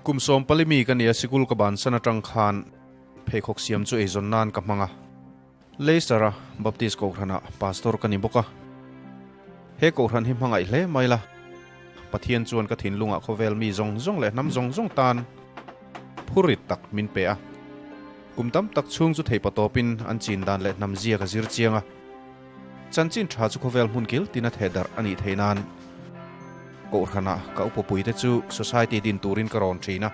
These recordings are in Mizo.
Kum 40 mi ka nia sikul ka bansan atang khan pheikhawk siam chu eizawn nan ka hmang a. Leicester-a Baptist Kohhranah pastor ka ni bawk a. He kohhran hi hmangaih hle mai la, Pathian chuan ka thinlungah khawvel mi zawng zawng leh hnam zawng zawng tan phurit tak min pe a. Kum tam tak chhung chu theihpa tawpin an chin dan leh hnam zia ka zir chiang a. Chanchin tha chu khawvel hmun kil tina theh darh a nih theih nan Kohhranah ka upapuite chu Society din turin ka rawn thin a.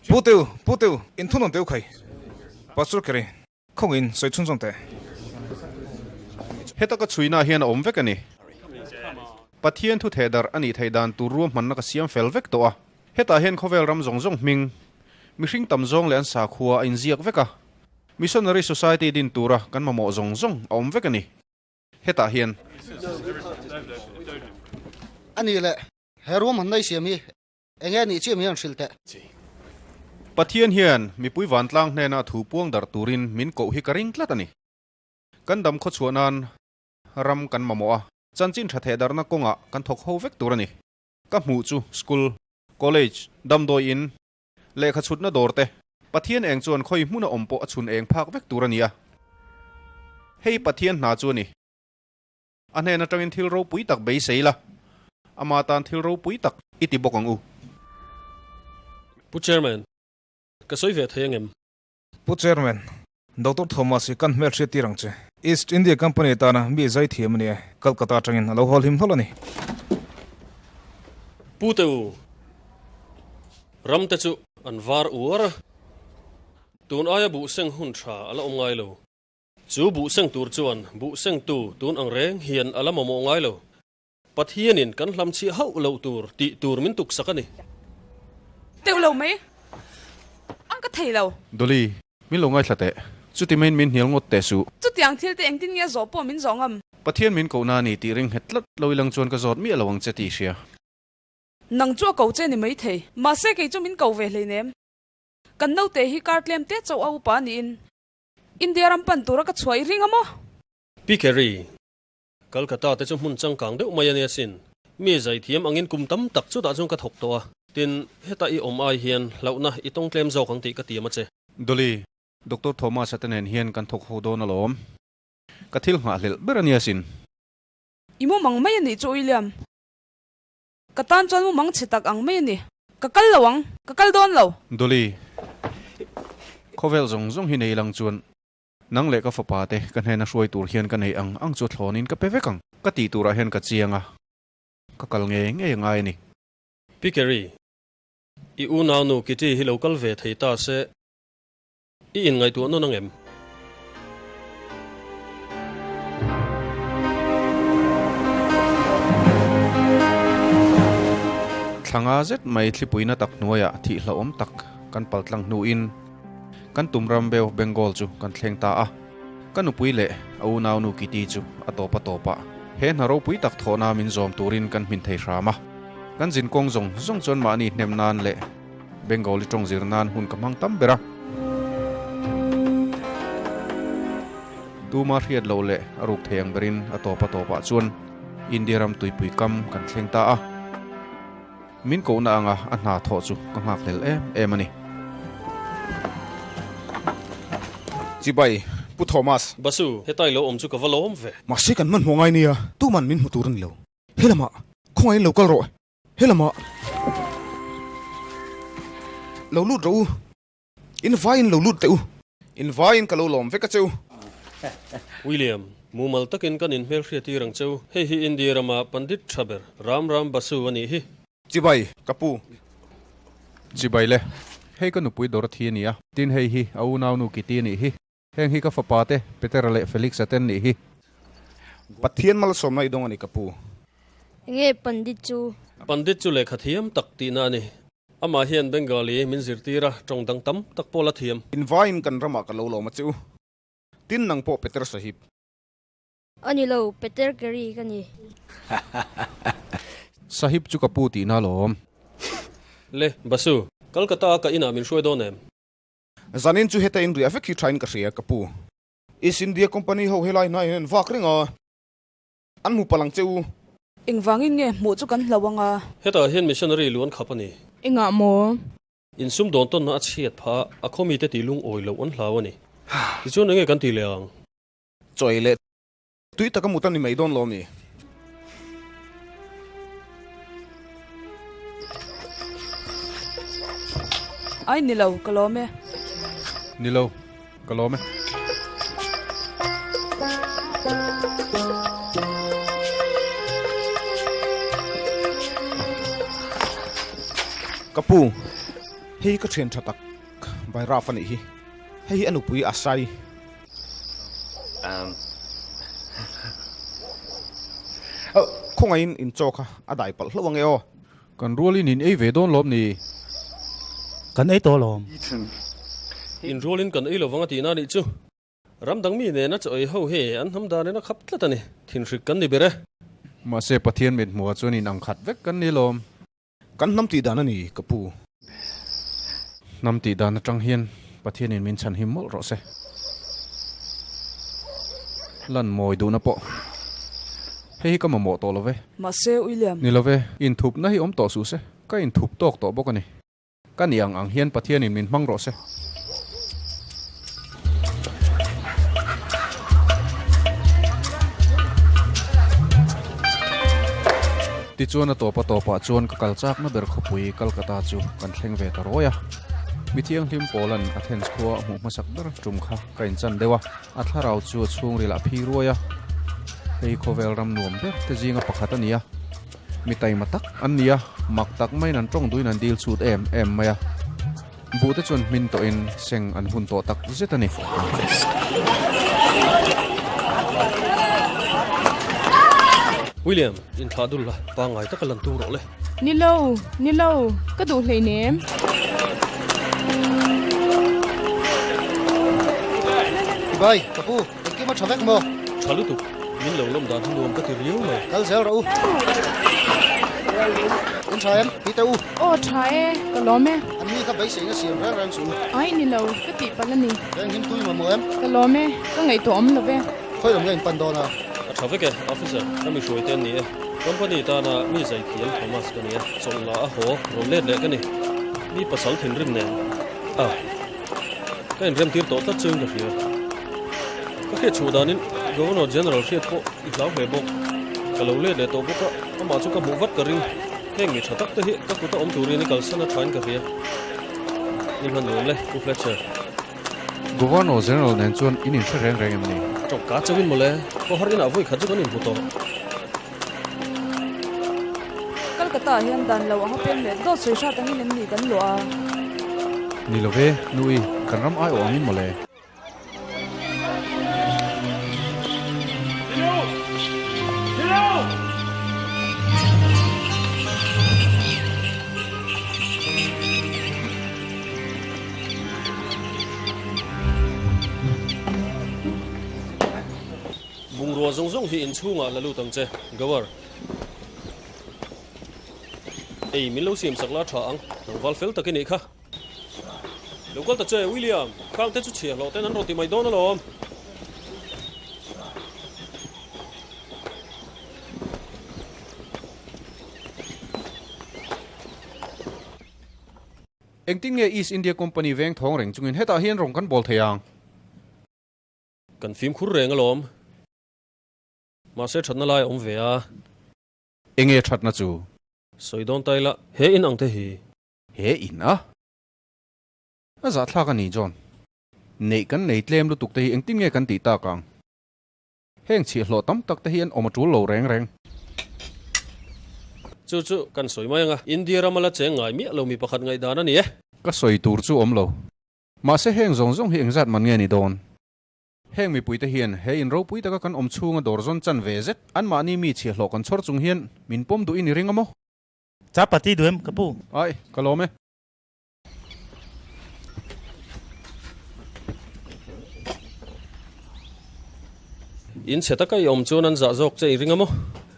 Pu Teu, Pu Teu, in thunawn teu khai. Pastor Kerry, khawngin sawi chhunzawm teh. Heta ka chhuina hian a awm vek a ni. Pathian thu theh darh a nih theih dan tur ruahmanna ka siam fel vek tawh a. Hetah hian khawvel ram zawng zawng hming, mihring tam zawng leh an sakhua a inziak vek a. Missionary Society din tura kan mamawh zawng zawng a awm vek a ni. Hetah hian. A nih leh, he ruahmanna i siam hi Enge nih chiah min rawn hrilh teh. Pathian hian mipui vantlang hnena thu puang darh turin min koh hi ka ring tlat a ni. Kan dam khawchhuah nan ram kan mamawh a, chanchin tha theh darhna kawngah kan thawk ho vek tur a ni. Ka hmuh chu school, college, damdawi in, lehkha chhutna dawr te, Pathian eng chuan khawi hmuna awm pawh a chhun eng phak vek tur a ni a. Hei Pathian hna chu a ni. A hnen atangin thil ropui tak beisei la, ama tan thil ropui tak i ti bawk ang u. Pu Chairman, ka sawi ve thei angem? Pu Chairman, Doctor Thomas hi kan hmel hriat tir ang che. East India Company tana mi zai thiam a ni e, Calcutta atangin a lo hawl hlim hlawl a ni. Pu te u, ram te chu an var uar a, tun aia buh seng hun tha a la awm ngai lo. Chu buh seng tur chuan buh sengtu tun ang reng hian a la mamawh ngai lo. Pathianin kan hlamchhiah hauh loh tur tih tur min tuksak a ni. Teuh lo mai. Ang ka thei lo. Dolly, min lo ngaithla teh. Chuti maiin min hnial ngawt teh suh. Chutiang thil te engtin nge zawh pawh min zawh ngam. Pathian min kohna a ni tih ring nghet tlat lo ilang chuan ka zawt miah lo ang che tih hria. Nang chu a ko che ni maithei. Mahse kei chu min ko ve hleinem. Kan naute hi kar tlem te chauh a upa niin. India ram pan tura ka chhuah i ring a maw? Pi Kerry, Calcutta te chu hmun changkang deuh mai a nia sin. Mi zaithiam angin kum tam tak chutah chuan ka thawk tawh a, tin, heta i awm ai hian hlauhna i tawng tlem zawk ang tih ka tiam a che. Dolly, Doctor Thomas-a te nen hian kan thawk ho dawn alawm. Ka thil nghahhlelh ber a nia sin. I mumang mai a nih chu William. Ka tan chuan mumang chhe tak ang mai a ni. Ka kal lo ang, ka kal dawn lo. Dolly, khawvel zawng zawng hi nei lang chuan nang leh ka fapa te ka hnena hruai tur hian ka nei ang ang chu thlawnin ka pe vek ang. Ka tih turah hian ka chiang a, ka kal ngei ngei a ngai a ni. Pi Kerry, i unaunu Kitty hi lo kal ve thei ta se I inngaihtuah nawn ang em? Thla nga zet mai thlipuina tak hnuaiah thih hlauhawm tak kan pal tlang hnuin kan tum ram Bay of Bengal chu kan thleng ta a. Ka nupui leh a unaunu Kitty chu a tawp a tawpah he hna ropui tak thawhna min zawm turin kan hmin thei hram a. Kan zinkawng zawng zawng chuan mahni hnem nan leh Bengali tawng zir nan hun ka hmang tam ber a. Tuma hriat loh leh a ruk thei ang berin a tawp a tawpah chuan India ram tuipui kam kan thleng ta a. Min kohna anga a hna thawh chu ka nghak hlel em em a ni. Chibai, Pu Thomas. Basu, hetai lo awm chu ka va lawm ve. Mahse kan hmanhmawh ngai nia, tuman min hmu tur a ni lo. Helamah, khawngaih lo kal rawh. Helamah lo lut rawh u, in vaiin lo lut teh u. In vaiin ka lo lawm vek a che u. William, mumal takin kan inhmelhriat tir ang che u. Hei hi India rama Pandit tha ber, Ram Ram Basu a nih hi. Chibai, ka pu. Chibai le. Hei ka nupui Dorothy a ni a, tin hei hi a unaunu Kitty a nih hi. Heng hi ka fapa te, Petera leh Felix-a ten nih hi. Pathian malsawmna i dawng a ni ka pu. Enge Pandit chu? Pandit chu lehkha thiam tak tihna a ni. Amah hian Bengali min zirtir a, tawng dang tam tak pawh la thiam. Invaiin kan ramah ka lo lawm a che u. Tin nang pawh Peter Sahib. A ni lo, Peter Carey ka ni. Sahib chu ka pu tihna alawm. Le, Basu, Calcutta-a ka inah min hruai dawn em? Zanin chu heta in riah vek hi thain ka hria ka pu. East India Company ho helai hnai hian an vak reng a, an hmu palh ang che u. Engvangin nge hmuh chu kan hlau anga? Hetah hian missionary lu an khap a ni. Engah maw? Insum dawn tawnna a chhiat phah a, a khaw mite tih lungawi loh an hlau a ni. Tichuan enge kan tih leh ang? Chawi leh tui taka mut a ni mai dawn lo mi? Ai ni lo, ka lawm e. Ni lo, ka lawm e. Ka pu, hei ka thian tha tak Bairaf a nih hi. Hei hi a nupui a sai. Khawngaihin in chaw kha a dai palh hlauh ange aw. Kan rualin in ei ve dawn lawm ni? Kan ei tawh lawm. In rualin kan ei lovang a tihna nih chu. Ram dang mi nena chaw ei ho hi an hnam danin a khap tlat a ni. Thinhrik kan ni ber e. Mahse Pathian mit hmuhah chuan in ang khat vek kan ni lawm. Kan hnam tih dan a ni ka pu. Hnam tih dan atang hian Pathianin min chhan him mawlh rawh se. Lan mawi duhna pawh hei hi ka mamawh tawh lo ve. Mahse William. Ni lo ve, inthupna hi awm tawh suh se, ka inthup tawk tawh bawk a ni. Ka ni ang ang hian Pathianin min hmang rawh se. Tichuan a tawp a tawpah chuan ka kal chakna ber khawpui Calcutta chu kan thleng ve ta rawi a. Mi thianghlim Paula'n Athens khua a hmuh hmasak ber tum kha ka inchan deuh a, a thlarau chu a chhungril ah phi ruai a. Hei khawvel ram nuam ber te zinga pakhat a ni a. Mi taima tak an ni a, mak tak maiin an tawng duhin an dil chhut em em mai a. Buh te chuan hmin tawhin seng an hun tawh tak zet a ni. William, inthlah dul la, pangngai taka lan tum rawh le. Ni lo, ni lo, ka duh hleinem. Bai, ka pu, engkim a tha vek maw? Tha lutuk, min lo lawm dan hi nuam ka ti riau mai. Kal zel rawh u. In tha em? Ti teh u. Aw tha e, ka lawm e. An ni ka beiseina siam reng reng chu. Ai ni lo, ka tih palh a ni. Reng him tui mamawh em? Ka lawm e, ka ngaihtuah awm lo ve. Khawi lam nge in pan dawn a? A tha vek e, officer, ka mi hruai te an ni e. Company tana mi zai thiam Thomas ka ni a, chawlh la a haw rawn let leh ka ni. Mi pasal thinrim nen a ka inremtir tawh tlat chuin ka hria. Ka hriat chhuah danin Governor General hriat pawh i hlau hle bawk. Ka lo let leh tawh bawk a, amah chu ka hmuh vat ka ring. Heng mi tha tak te hi ka kut a awm turin i kalsan a thain ka hria. Ni hman nuam le, Pu Fletcher. Governor General nen chuan in inhre reng reng em ni? Tawngka chauhin mawle, khawhar inah vawi khat chu kan inhmu tawh. Calcutta ah hian dan lo anga peng leh dawt sawi hrat angin em ni kan luah a? Ni lo ve, Nui, kan ram aiawh angin mawle. Bungrua zawng zawng hi inchhungah la lut ang che, Gawar. Ei, min lo siamsak la tha ang, tlangval fel tak i nih kha. Lo kal ta che, William, khang te chu chhiah hlawh ten an rawn ti mai dawn alawm. Engtin nge East India Company veng thawng reng chungin hetah hian rawn kan bawl thei ang? Kan fimkhur reng alawm. Mahse thatna lai a awm ve a. Enge thatna chu? Sawi dawn ta ila, he in ang te hi. He in a? A zahthlak a ni John. Neih kan nei tlem lutuk te hi engtin nge kan tih tak ang? Heng chhiahhlawh tam tak te hi an awm a tul lo reng reng. Chu chu kan sawi mai ang a, India rama la cheng ngai miah lo mi pakhat ngaihdan a ni e. Ka sawi tur chu awm lo. Mahse heng zawng zawng hi engzat man nge ni dawn? Heng mipuite hian he in ropui taka kan awm chhunga dawr zawn chan ve zet anmahni mi chhiahhlawh kan chhawr chung hian min pawm duhin i ring a maw? Chapati duh em ka pu? Ai, ka lawm e. In chhe taka i awm chuan an zah zawk che i ring a maw?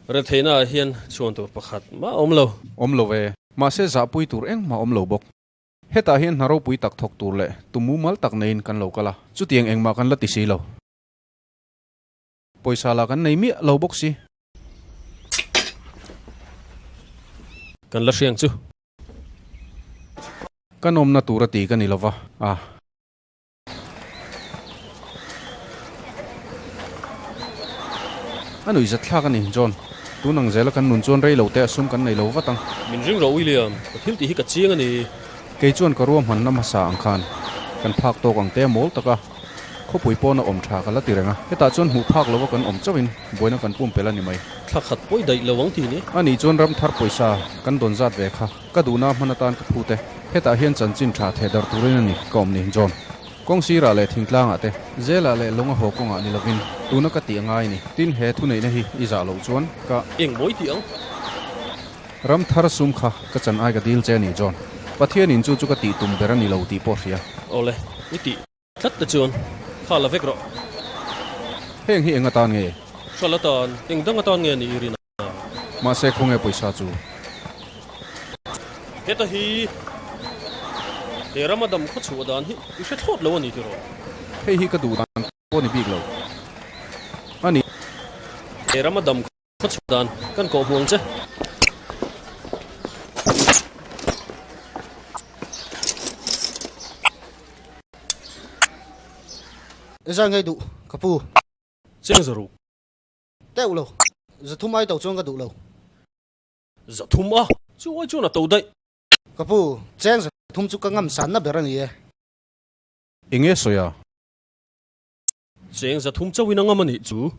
Retheihna ah hian chhuan tur pakhat mah a awm lo. Awm lo e. Mahse zahpui tur engmah awm lo bawk. Hetah hian hna ropui tak thawk tur leh tum mumal tak neiin kan lo kal a, chutiang engmah kan la ti si lo. Pawisa lah kan nei miah lo bawk si. Kan la hriang chu. Ka nawmna tur a ti ka ni lova a. A nuihzat thlak a ni, John. Tun ang zela kan nun chuan rei lo te a sum kan nei lo vat ang. Min ring rawh, William. Ka thil tih hi ka chiang a ni. Kei chuan ka ruahmanna hmasa ang khan kan phak tawk ang te a mawl tak a, khawpui pawn a awm tha ka la ti reng a. Hetah chuan hmuh phak lova kan awm chauhin buaina kan pumpelh a ni mai. Thla khat pawi daih lo ang ti ni. A nih chuan ram thar pawisa kan dawn zat ve kha ka duhna hman atan ka phut e. Hetah hian chanchin tha theh darh turin a ni ka awm ni, John. Kawng sirah leh thingtlangah te, zelah leh lawng a haw kawngah ni lovin tuna ka tih a ngai a ni. Tin, he thuneihna hi i zah loh chuan ka. Eng mawi tih ang? Ram thar sum kha ka chan ai ka dil che a ni, John. Pathianin chu chu ka tih tum ber a ni lo tih pawh hria. Awle, i tih tlat te chuan kha la vek rawh. Heng hi eng atan nge? Hral atan, eng dang atan nge ni i rin a? Mahse khawnge pawisa chu? Heta hi he rama dam khaw chhuah dan hi i hre thlawt lo a ni tiraw? Hei hi ka duh dan pawh ni bik lo a ni. He rama dam Khaw chhuah dan kan kawh hmuang che. I zai ngei duh ka pu. Cheng za ruk. Teuh lo. Za thum ai to chuan ka duh lo. Za thum a? Chu ai chuan a to daih. Ka pu, cheng za thum chu ka ngam sanna ber a ni e. Enge sawi a? Cheng za thum chauhin a ngam a nih chu.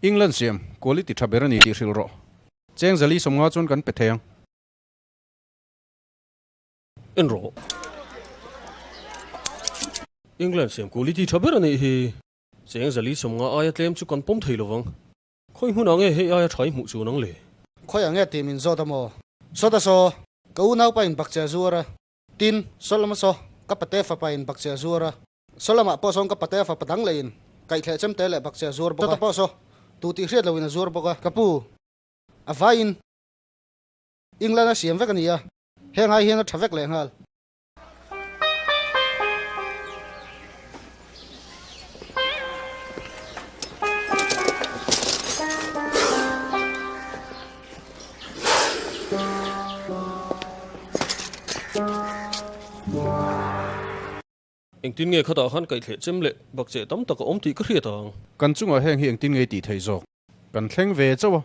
England siam quality tha ber a ni tih hrilh rawh. Cheng zali 50 chuan kan pe thei ang. En rawh. England siam quality tha ber a nih hi. Cheng zali 50 aia tlem chu kan pawm thei lovang. Khawi hmunah nge hei aia tha i hmuh chuan ang le? Khawi ang nge tih min zawt a maw? Sawta saw, ka unaupa in bakcheh a zuar a. Tin, saw lama saw, ka pate fapa in bakcheh a zuar a. Saw lamah pawh sawn ka pate a fapa dang leiin kaihthleh chemte leh bakcheh a zuar bawk a. Chawta pawh saw tu tih hriat loin a zuar bawk a. Ka pu, a vaiin England a siam vek a ni a, heng ai hian a tha vek leh nghal. Engtin nge khatah khan kaihthleh chem leh bakcheh tam tak a awm tih ka hriat ang. Kan chungah heng hi engtin nge tih theih zawk? Kan thleng ve chauh a,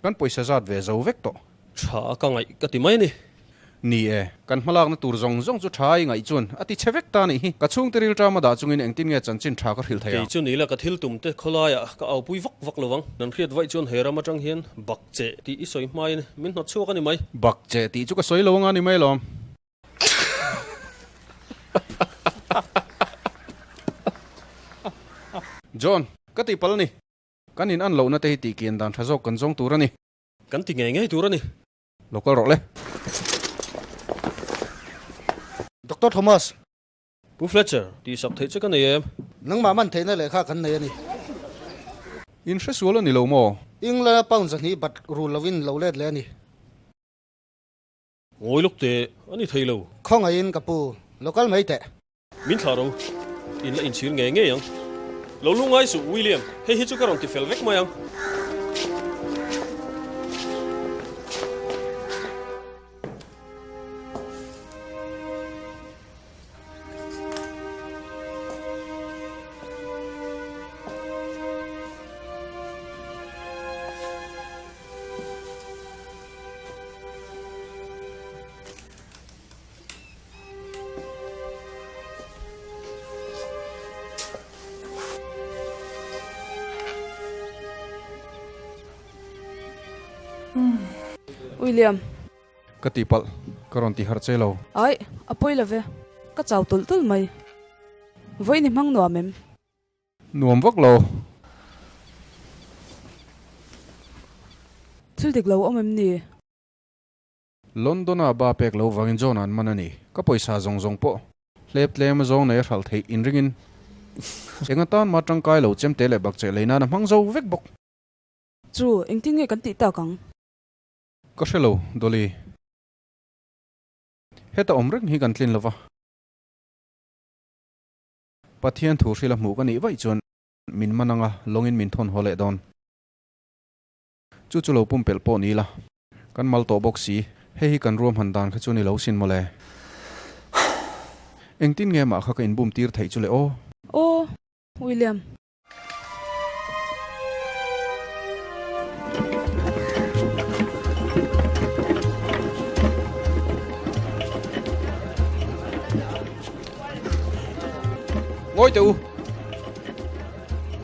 kan pawisa zat ve zo vek tawh. Tha ka ngaih ka ti mai a ni. Ni e, kan hmalakna tur zawng zawng chu tha i ngaih chuan a ti chhe vek ta nih hi. Ka chhungte rilṭam a dah chungin engtin nge chanchin tha ka hrilh theih ang? Kei chu ni la ka thil tum te khawlaiah ka aupui vak vak lo vang. Nan hriat vaih chuan he ram atang hian bakcheh tih i sawi hmain min hnawt chhuak a ni mai. Bakcheh tih chu ka sawi lo anga ni mai lawm. John, ka tih palh a ni. Kan in an lohna te hi tih kian dan tha zawk kan zawng tur a ni. Kan ti ngei ngei tur a ni. Lo kal rawh le. Doctor Thomas. Pu Fletcher, tih sak theih che ka nei em? Nangmah man theihna lehkha kan nei a ni. In hresual a ni lo maw? England-a pound 200 bat rul lovin lo let leh a ni. Ngawi lawk teh, a ni thei lo. Khawngaihin ka pu, lo kal mai teh. Min thlah ro, in la inchhir ngei ngei ang. Lo lungngai suh, William, hei hi chu ka rawn ti fel vek mai ang. William. Ka tihpalh, ka rawn ti harh che lo. Aih, a pawi lo ve. Ka chau tulh tulh mai. Vawiin i hmang nuam em? Nuam vak lo. Thil dik lo awm em ni? London a ba pek lo vangin John an man a ni. Ka pawisa zawng zawng pawh hlep tlem a zawng nei a hralh theih inringin eng atan mah tangkai lo chemte leh bakcheh lei nan a hmang zo vek bawk. Chu, engtin nge kan tih tak ang? Ka hre lo, Dolly. Heta awm reng hi kan tlin lo va. Pathian thu hrila hmuh ka nih vaih chuan min man anga lawngin min thawn haw leh dawn. Chu chu lo pumpelh pawh ni la. Kan mal tawh bawk si. Hei hi kan ruahman dan kha chu ni lo sin mawle. Engtin nge mah kha ka inbum tir theih chu le aw? Aw, William. Ngawi teh u.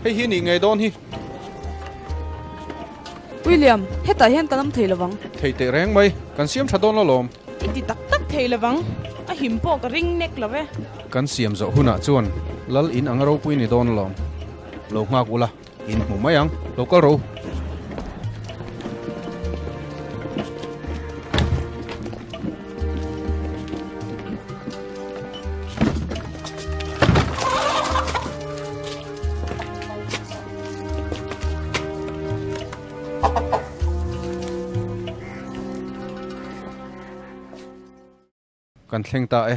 Hei hi nih ngei dawn hi. William, hetah hian kan awm thei lovang. Thei teh reng mai, kan siam tha dawn alawm. I ti tak tak thei lovang, a him pawh ka ring nek lo e. Kan siam zawh hunah chuan Lal in anga ropui ni dawn alawm. Lo nghak ula, in hmu mai ang, lo kal rawh u. Kan thleng ta e.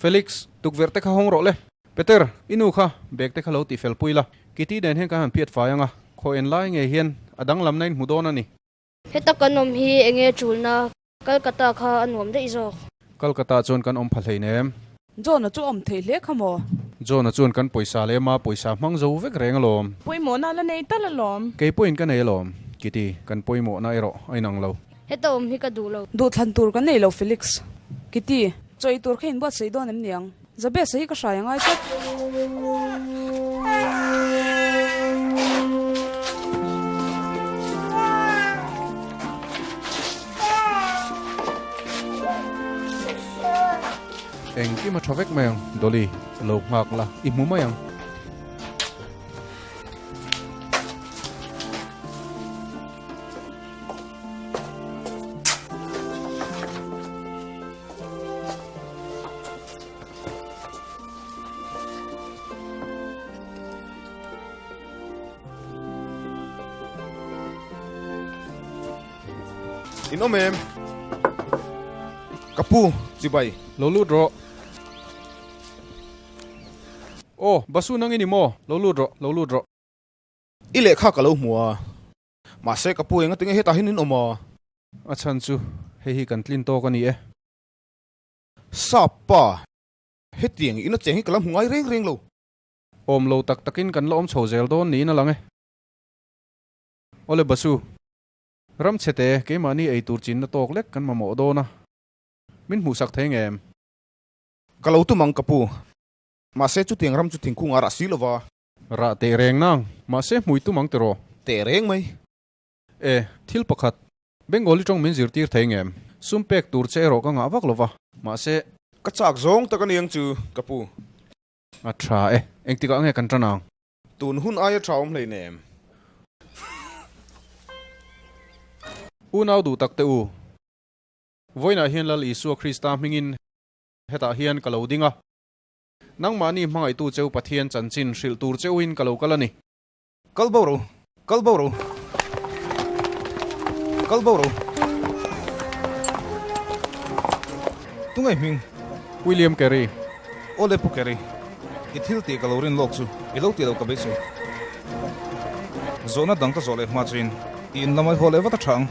Felix, tukverh te kha hawng rawh le. Peter, i nu kha bag te kha lo tihfel pui la. Kitty nen hian kan han phiat fai ang a, khaw en lai ngei hian a danglamna in hmu dawn a ni. Heta kan awm hi enge tulna? Kolkata kha a nuam daih zawk. Kolkata chuan kan awm pha hleinem. John-a chu awm thei hle kha maw? John-a chuan kan pawisa leh ma pawisa hmang zo vek reng alawm. Pawimawhna la nei tal alawm. Kei pawhin ka nei alawm. Kitty, kan pawimawhna erawh a inang lo. Heta awm hi ka duh lo. Duhthlan tur kan nei lo Felix. Kitty, chaw ei tur kha inbuatsaih dawn em niang? Jabez-a hi ka hrai a ngai tlat. Engkim a tha vek mai ang, Dolly. Lo nghak la, i hmu mai ang. In awm em? Ka pu, chibai. Lo lut rawh. Aw, Basu nang i ni maw? Lo lut rawh, lo lut rawh. I lehkha ka lo hmu a. Mahse, ka pu engatinge hetah hian in awm a? A chhan chu hei hi kan tlin tawk a ni e. Sap pa, hetiang ina cheng hi ka la hmu ngai reng reng lo. Awm lo tak takin kan la awm chho zel dawn niin a lang e. Awle Basu, ram chhete keimahni ei tur chinna tawk lek kan mamawh dawn a, min hmuhsak thei ngem? Ka lo tum ang ka pu. Mahse chutiang ram chu thingkung a rah si lova. Rah teh reng nang, mahse hmui tum ang tiraw? Teh reng mai. E, thil pakhat, Bengali tawng min zirtir thei ngem? Sum pek tur che erawh ka ngah vak lo va, mahse. Ka chak zawng tak a ni ang chu, ka pu. A tha e, engtikah nge kan tan ang? Tun hun aia tha awm hlei nem. Unau duh tak te u, vawiinah hian Lal Isua Krista hmingin hetah hian ka lo ding a, nangmahni hmangaihtu cheu Pathian chanchin hrilh tur cheuhin ka lo kal a ni. Kal bo ro, kal bo ro, kal bo ro. Tunge hming? William Carey. Awle Pu Carey, i thil tih ka lo rin lawk chu i lo tih lo ka beisei. Zawhna dang ka zawh leh hma chuin i in lamai haw leh vat a tha ang.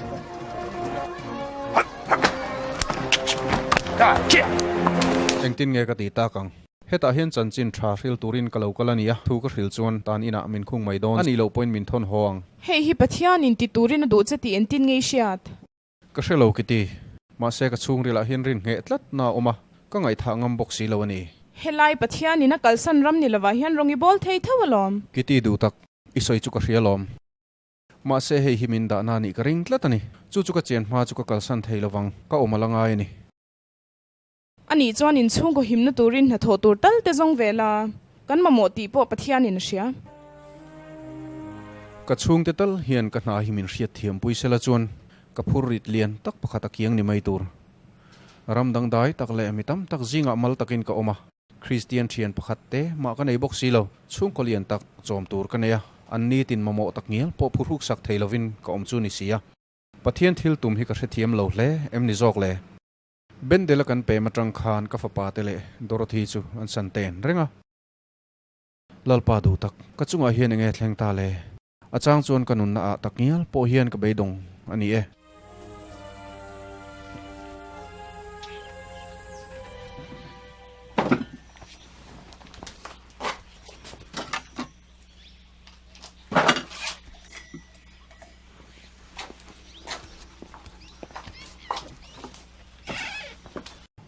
Engtin nge ka ti tak ang? Hetah hian chanchin tha hril turin ka lo kal a nia, thu ka hril chuan tan inah min khung mai dawn a nih loh pawhin min thawn haw ang. Hei hi Pathianin ti turin a duh che tih entin ngei hriat? Ka hre lo Kitty, mahse ka chhungrilah hian rin ngheh tlat na a awm a, ka ngaihthah ngam bawk si lo a ni. Helai Pathianin a kalsan ram ni lovah hian rawng i bawl thei tho alawm. Kitty duh tak, i sawi chu ka hria alawm. Mahse hei hi min dahna a nih ka ring tlat a ni. Chu chu ka chian hma chu ka kalsan thei lovang, ka awm a la ngai a ni. Anih chuan inchhungkaw himna turin hnathawh tur tal te zawng ve la, kan mamawh tih pawh Pathianin a hria. Ka chhungte tal hian ka hna hi min hriat thiam pui sela chuan ka phur rit lian tak pakhat a kiang ni mai tur. Ram dangdai tak leh mi tam tak zingah mal takin ka awm a, Kristian thian pakhat te mah ka nei bawk si lo, chhungkaw lian tak chawm tur ka nei a, an nitin mamawh tak ngial pawh phurhuk sak thei lovin ka awm chu ni si a. Pathian thil tum hi ka hrethiam lo hle em ni zawk le? Bendel a kan pem atang khan ka fapa te leh Dorothy chu an san ten reng a. Lalpa duh tak, ka chungah hian enge thleng ta le? A chang chuan ka nunna ah takngial pawh hian ka beidawng a ni e.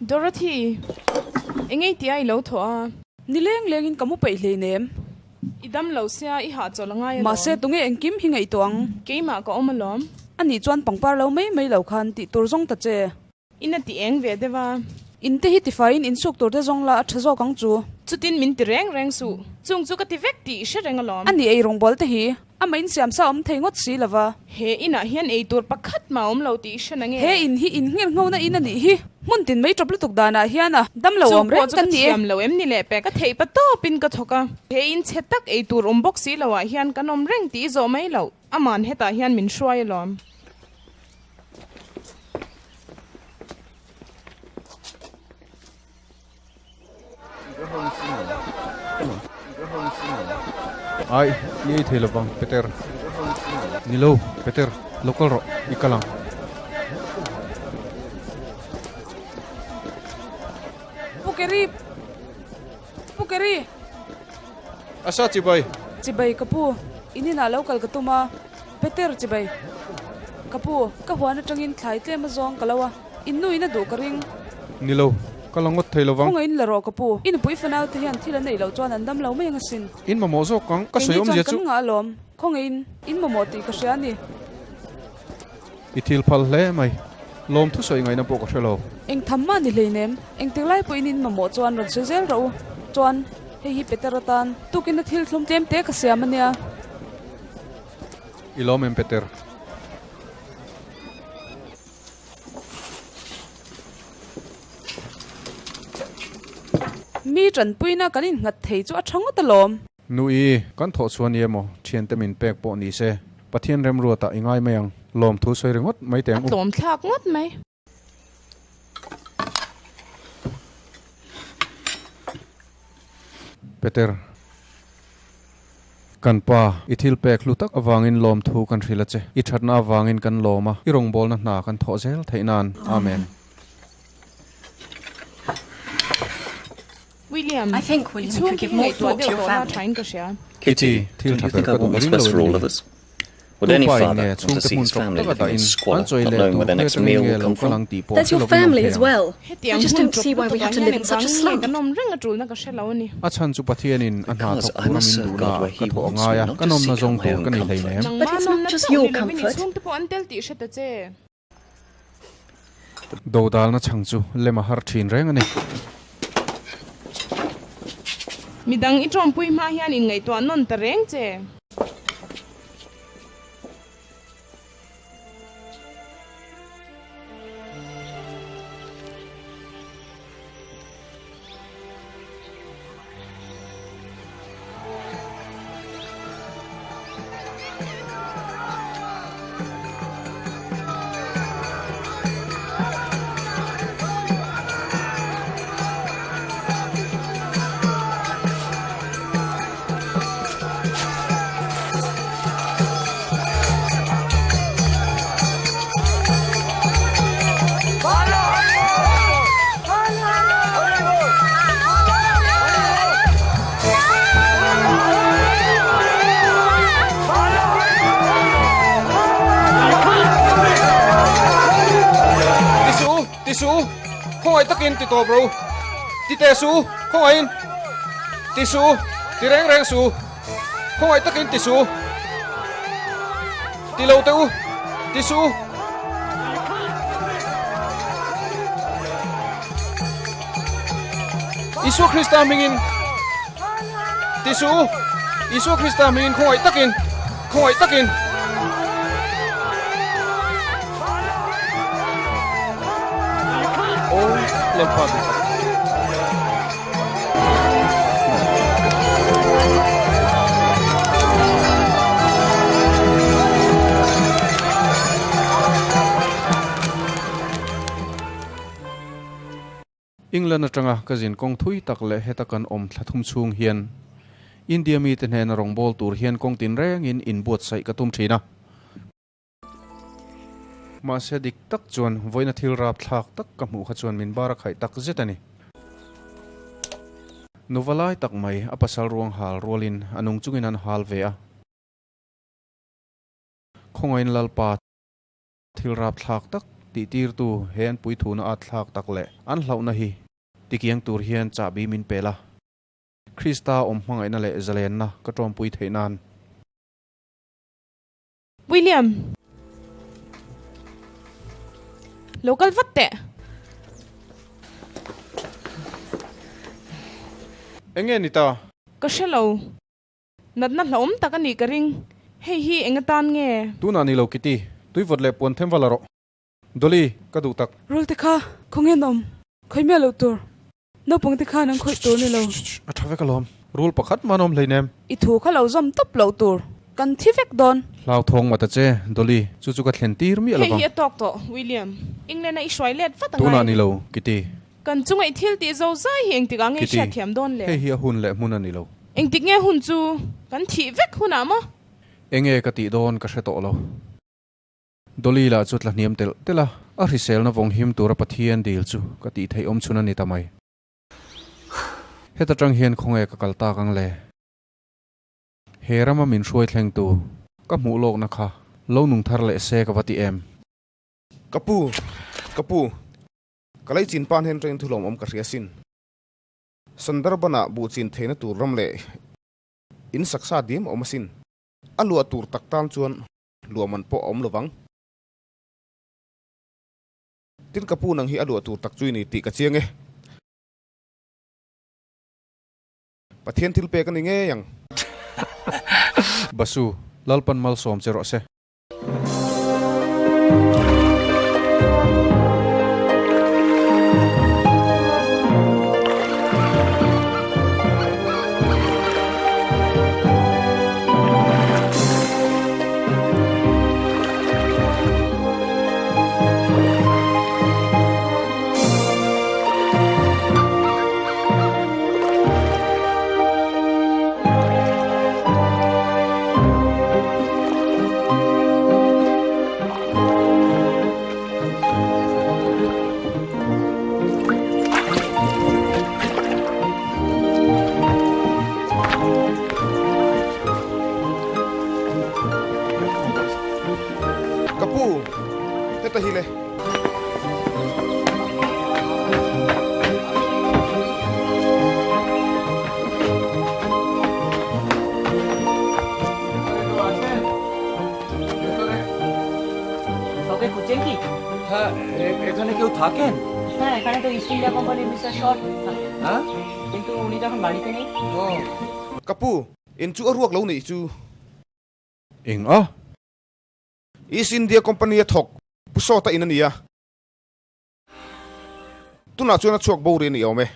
Dorothy, engei tia i lo thawh a? Ni leng lengin ka mu peih hleinem. I dam lo sia, i hahchawlh a ngai alawm. Mahse, tunge engkim hi ngaihtuah ang? Keimah ka awm alawm. Anih chuan pangpar lo mai mai lo khan tih tur zawng ta che. In a ti eng ve deuh a. In te hi tifaiin in suk tur te zawng la a tha zawk ang chu. Chutin min ti reng reng suh. Chung chu ka ti vek tih i hre reng alawm. A ni ei rawngbâwl te hi amah in siam sa awm thei ngawt si lova. He inah hian ei tur pakhat mah awm lo tih i hre nange. He in hi in nghirh nghona in a nih hi. Hmun tin mai ṭawp lutuk danah hian a dam lo awm reng kan ni e. Chu pawh chu ka thiam lo em ni leh pek. Ka theih pa tawpin ka thawk a. He in chhe tak ei tur awm bawk si loah hian kan awm reng tih i zawh mai loh. Aman hetah hian min hruai alawm. Ai, i ei thei lovang, Peter. Ni lo, Peter, lo kal rawh, i kal ang. Pu Kerry, Pu Kerry. Asa chibai. Chibai ka pu, in inah lo kal ka tum a, Peter chibai. Ka pu, ka huan atangin thlai tlem a zawng ka lo a, in nu in a duh ka ring. Ni lo, ka la ngawt thei lovang. Khawngaih in la rawh ka pu, i nupui fanau te hian thil an neih loh chuan an dam lo mai ang asin. In mamawh zawk ang, ka sawi awmzia chu. Keini chuan kan ngah alawm, khawngaih in, in mamawh tih ka hria a ni. I thil phal hle mai. Lawm thusawi ngaihna pawh ka hre lo. Eng tham mah ni hleinem, engtik lai pawhin in mamawh chuan rawn sawi zel rawh u. Chuan, hei hi Peter atan tukin a thil thlum tlem te ka siam a nia. I lawm em Peter? Mi tanpuina kan innghat thei chu a tha ngawt alawm. Nui, kan thawh chhuah ni emaw, thiante min pek pawh ni se, Pathian remruatah i ngai mai ang, lawmthu sawi ringawt mai teh ang u. A tlawm thlak ngawt mai. Peter, Kan pa, i thil pek hlu tak avangin lawmthu kan hrilh a che. I thatna avangin kan lawm a, i rawngbawlna hna kan thawh zel theih nan. Amen. William, I think i William you chhung could give hi more ngaihtuah thought to deuh your tawh la family. thain ka hria. Kitty, Kitty, thil don't tha you ber think ka I duh want what's ring lo best for em all ni? of us? Would any Tu pa in father nge want to chhungte see hmun his tawp family taka living in dahin an squalor, chawi not leh knowing tur where their hme next atangin meal nge will lo come kal from? ang tih pawh That's hre your lovin awm family thei as ang. well. I Hetiang just hmun don't ṭawp see why we lutuk have ah to hian live in such a engvangin nge slump. kan awm reng a ṭulna ka hre lo a ni. A chhan chu Pathianin a hna Because thawk I tura must min serve duhna God where ka He thawh a wants ngai me, a, not ka just nawmna seek out zawng my tur own ka ni comfort. hleinem. But Nangmah it's not nawmna just chauh your ni lovin i comfort. chhungte pawh an tel tih hre ta che. Dodalna chhang chu lem a har thin reng a ni. Midang i tawmpui hma hian inngaihtuah nawn ta reng che. Ti suh u, ti suh u, khawngaih takin ti tawp ro. Ti teh suh u, khawngaihin ti suh u, ti reng reng suh u, khawngaih takin ti suh u, ti lo teh u, ti suh u. Isua Krista hmingin ti suh u, Isua Krista hmingin khawngaih takin, khawngaih takin. Aw Lalpa duh tak. England atanga ka zin kawng thui tak leh heta kan awm thla thum chhung hian India mite hnena rawngbâwl tur hian kawng tinrengin inbuatsaih ka tum ṭhin a. Mahse dik tak chuan vawiina thil rapthlak tak ka hmuh kha chuan min bar a khaih tak zet a ni. Nuva lai tak mai a pasal ruang hal rualin a nung chungin an hal ve a. Khawngaiin Lalpa thil rapthlak tak tihtirtu he an puithuna at thlak tak leh an hlauhna hi tikiang tur hian chahbi min pel a. Krista awm hmangaihna leh zalenna ka tawmpui theih nan. William. Lo kal vat teh. Enge ni ta? Ka hre lo. Natna hlauhawm tak a nih ka ring. Hei hi eng atan nge? Tunah ni lo Kitty. Tui vawt leh puan them va la rawh. Dolly, ka duh tak. Rul te kha khawnge an awm? Khawi miah loh tur. Naupang te khan an khawih tur ni lo. A tha vek alawm. Rul pakhat mah an awm hleinem. I thu kha lo zawm tawp loh tur. Kan thi vek dawn. Hlauthawng mah ta che, Dolly. Chu chu ka thlen tir miah lovang. Hei hi a tawk tawh, William. England-a i hruai let vat a ngai. Tunah ni lo, Kitty. Kan chunga i thil tih zo zai hi engtik ah nge i hriat thiam dawn le? Kitty, hei hi a hun leh hmun a ni lo. Engtik nge hun chu? Kan thih vek hunah maw? Enge ka tih dawn ka hre tawh lo. Dolly lah chu tla hniam telh telh a, a hriselna vawng him tura Pathian dil chu ka tih theih awm chhun a ni ta mai. Heta tang hian khawnge ka kal tak ang le? He rama min hruai thlengtu ka hmuh lawkna kha lo nung thar leh se ka va ti em? Ka pu, ka pu, ka lei chin pan hian train thulawm awm ka hria sin. Sundarban-ah buh chin theihna tur ram leh in saksa diam a awm asin. A luah tur tak tan chuan luah man pawh a awm lovang. Tin ka pu nang hi a luah tur tak chu i ni tih ka chiang e. Pathian thil pek a ni ngei ang. Basu, Lalpan malsawm che rawh se. Ka pu, heta hi le. এখানে কেউ থাকেন? হ্যাঁ, এখানে তো east India কোম্পানির mister short হ্যাঁ, কিন্তু উনি তো এখন বাড়িতে নেই। Ka pu, in chu a ruak lo nih chu. Eng a? East India Company a thawk Pu Sawta in a ni a. Tunah chuan a chhuak bo ri a ni awm e.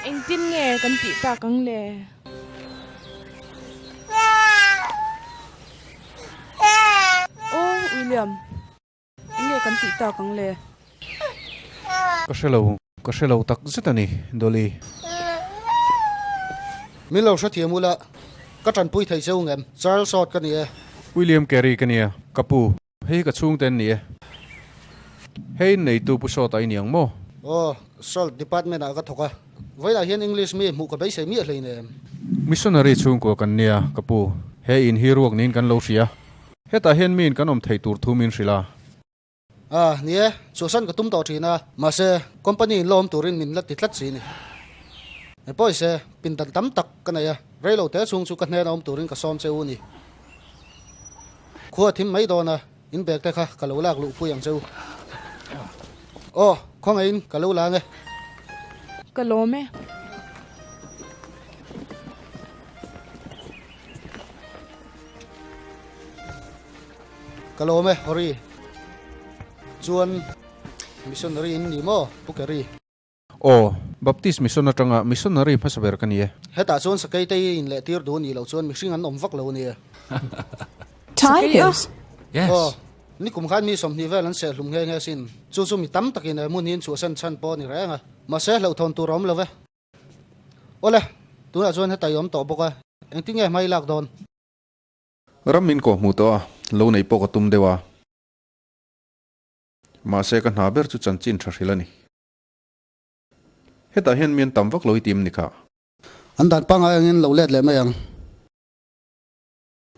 Engtin nge kan tih tak ang le? Aw William, enge kan tih tak ang le? Ka hre lo, ka hre lo tak zet a ni, Dolly. Min lo hrethiam ula, ka tanpui thei cheu ngem, Charles Short ka ni e. William Carey ka nia, ka pu. Hei ka chhungte an ni e. Hei neitu Pu Sawta i ni ang maw? Aw, Salt Department ah ka thawk a. Vawilah hian English mi hmuh ka beisei miah hlein em? Missionary chhungkua kan nia, ka pu. He in hi ruak niin kan lo hria. Hetah hian miin kan awm thei tur thu min hrilh a. A, ni e, chhuahsan ka tum tawh thin a. Mahse, company in la awm turin min la ti tlat si ni. E pawise, pindan tam tak ka nei a. Reilo te chhung chu ka hnena awm turin ka sawm che u ni. Khua thim mai dawn a, in bag te kha ka lo lak luh pui ang che u. Aw, khawngaihin ka lo la ang e. Ka lawm e. Ka lawm e, Hori. Chuan. Missionary in ni maw, Pu Kerry? Aw, Baptist Mission atanga missionary hmasa ber ka ni e. Hetah chuan sakei te hi inlehtir duh nih loh chuan mihring an awm vak lo a ni e. Tigers? Yes. Aw, nikum khan mi 20 vel an sehhlum nghe nghe sin. Chu chu mi tam takin he hmun hi in chhuahsan chhan pawh a ni reng a. Mahse hlauhthawn tur a awm lo ve. Awle, tunah chuan heta i awm tawh bawk a, engtin nge hma i lak dawn? Ram min kawhhmuh tawh a, lo neih pawh ka tum deuh a. Mahse ka hna ber chu chanchin tha hrilh a ni. Hetah hian mi an tam vak lo i tim ni kha. An dan pangngai angin lo let leh mai ang.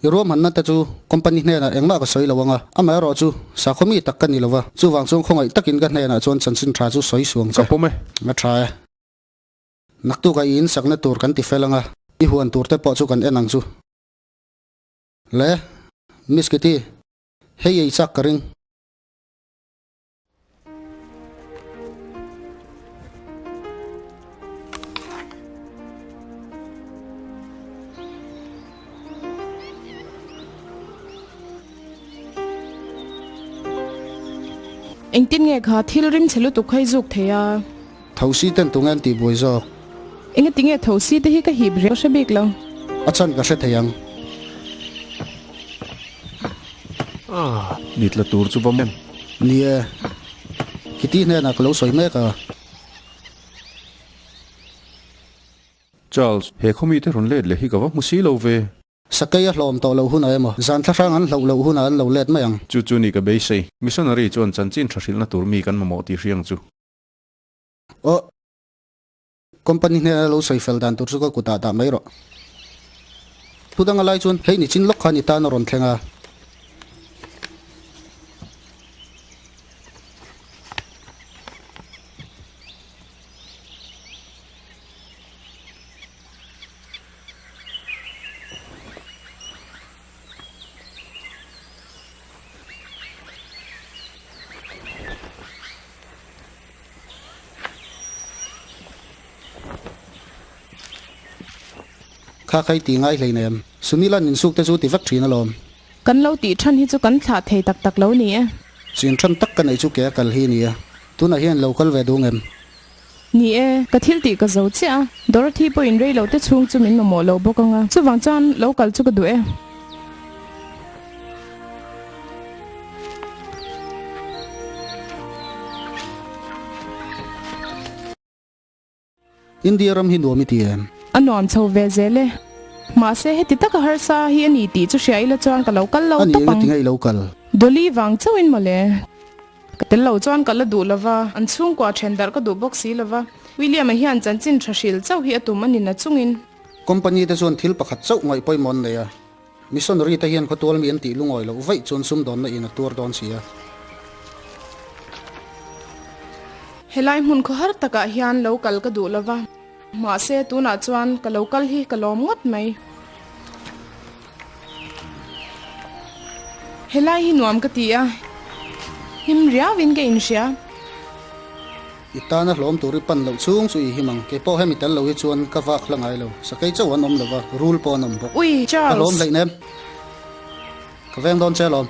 I ruahmanna te chu company hnenah engmah ka sawi lo ang a, amaherawh chu sakhaw mi tak ka ni lo va, chuvang chuan khawngaih takin ka hnenah chuan chanchin tha chu sawi suang che. Ka pawm e. A tha e. Naktukah i insakna tur kan ti fel ang a, i huan tur te pawh chu kan en ang chu. Le, Miss Kitty, hei ei chak ka ring. Engtin nge kha thil rim chhe lutuk kha i zuk thei a? Thosi ten tunge an tih buai zawk? Engati nge thosi te hi ka hip reng hre bik lo? A chhan ka hre thei ang. Ni tla tur chu va em? Ni e. Khiti hnenah ka lo sawi mek a. Charles, he khawmi te rawn let leh hi ka va hmu si lo ve. Sakei a hlawm tawh lo hunah emaw, zan thlahrang an hlauh loh hunah an lo let mai ang. Chu chu ni ka beisei. Missionary chuan chanchin tha hrilhna tur mi kan mamawh tih hriang chu. Aw. Company hnena lo sawi fel dan tur chu ka kutah dah mai rawh. Thu danga lai chuan hei ni chin lawk khan i tan a rawn thleng a. Kha khai ti ngai hlei nem. Sunil an insuk te chu ti vek thin alawm. Kan lo tih than hi chu kan thlah thei tak tak lo ni e. Chin than tak ka neih chu ke a kal hi nia. Tunah hian lo kal ve duh ngem? Ni e, ka thil tih ka zo chiah a. Dorothy pawhin rei lo te chhung chu min mamawh lo bawk ang a. Chuvang chuan lo kal chu ka duh e. India ram hi nuam i ti em? A nuam chho ve zel e. Mahse heti taka harsa hi a ni tih chu hria ila chuan ka lo kal lo A ni tawp eng ang. ati nge i lo kal? Dolly vang chauhin mawle. Ka tel lo chuan ka la duh lova, an chhungkua then darh ka duh bawk si lova. William-a hian chanchin tha hril chauh hi a tum a ni na chungin. Company te chuan thil pakhat chauh ngaih pawimawh an nei a. Missionary te hian khawtual mi an tih lungawi loh vaih chuan sumdawnna in a tuar dawn si a. Helai hmun khawhar takah hian lo kal ka duh lova, mahse tunah chuan ka lo kal hi ka lawm ngawt mai. Helai hi nuam ka ti a, him riauin ka inhria. I tana hlawm tur i pan loh chhung chu i him ang. Kei pawh hemi tel lo hi chuan ka vak hla ngai lo. Sakei chauh an awm lo va, rul pawh an awm bawk. Ui, Ka Charles! hlawm hleih nem. Ka veng dawn che alawm.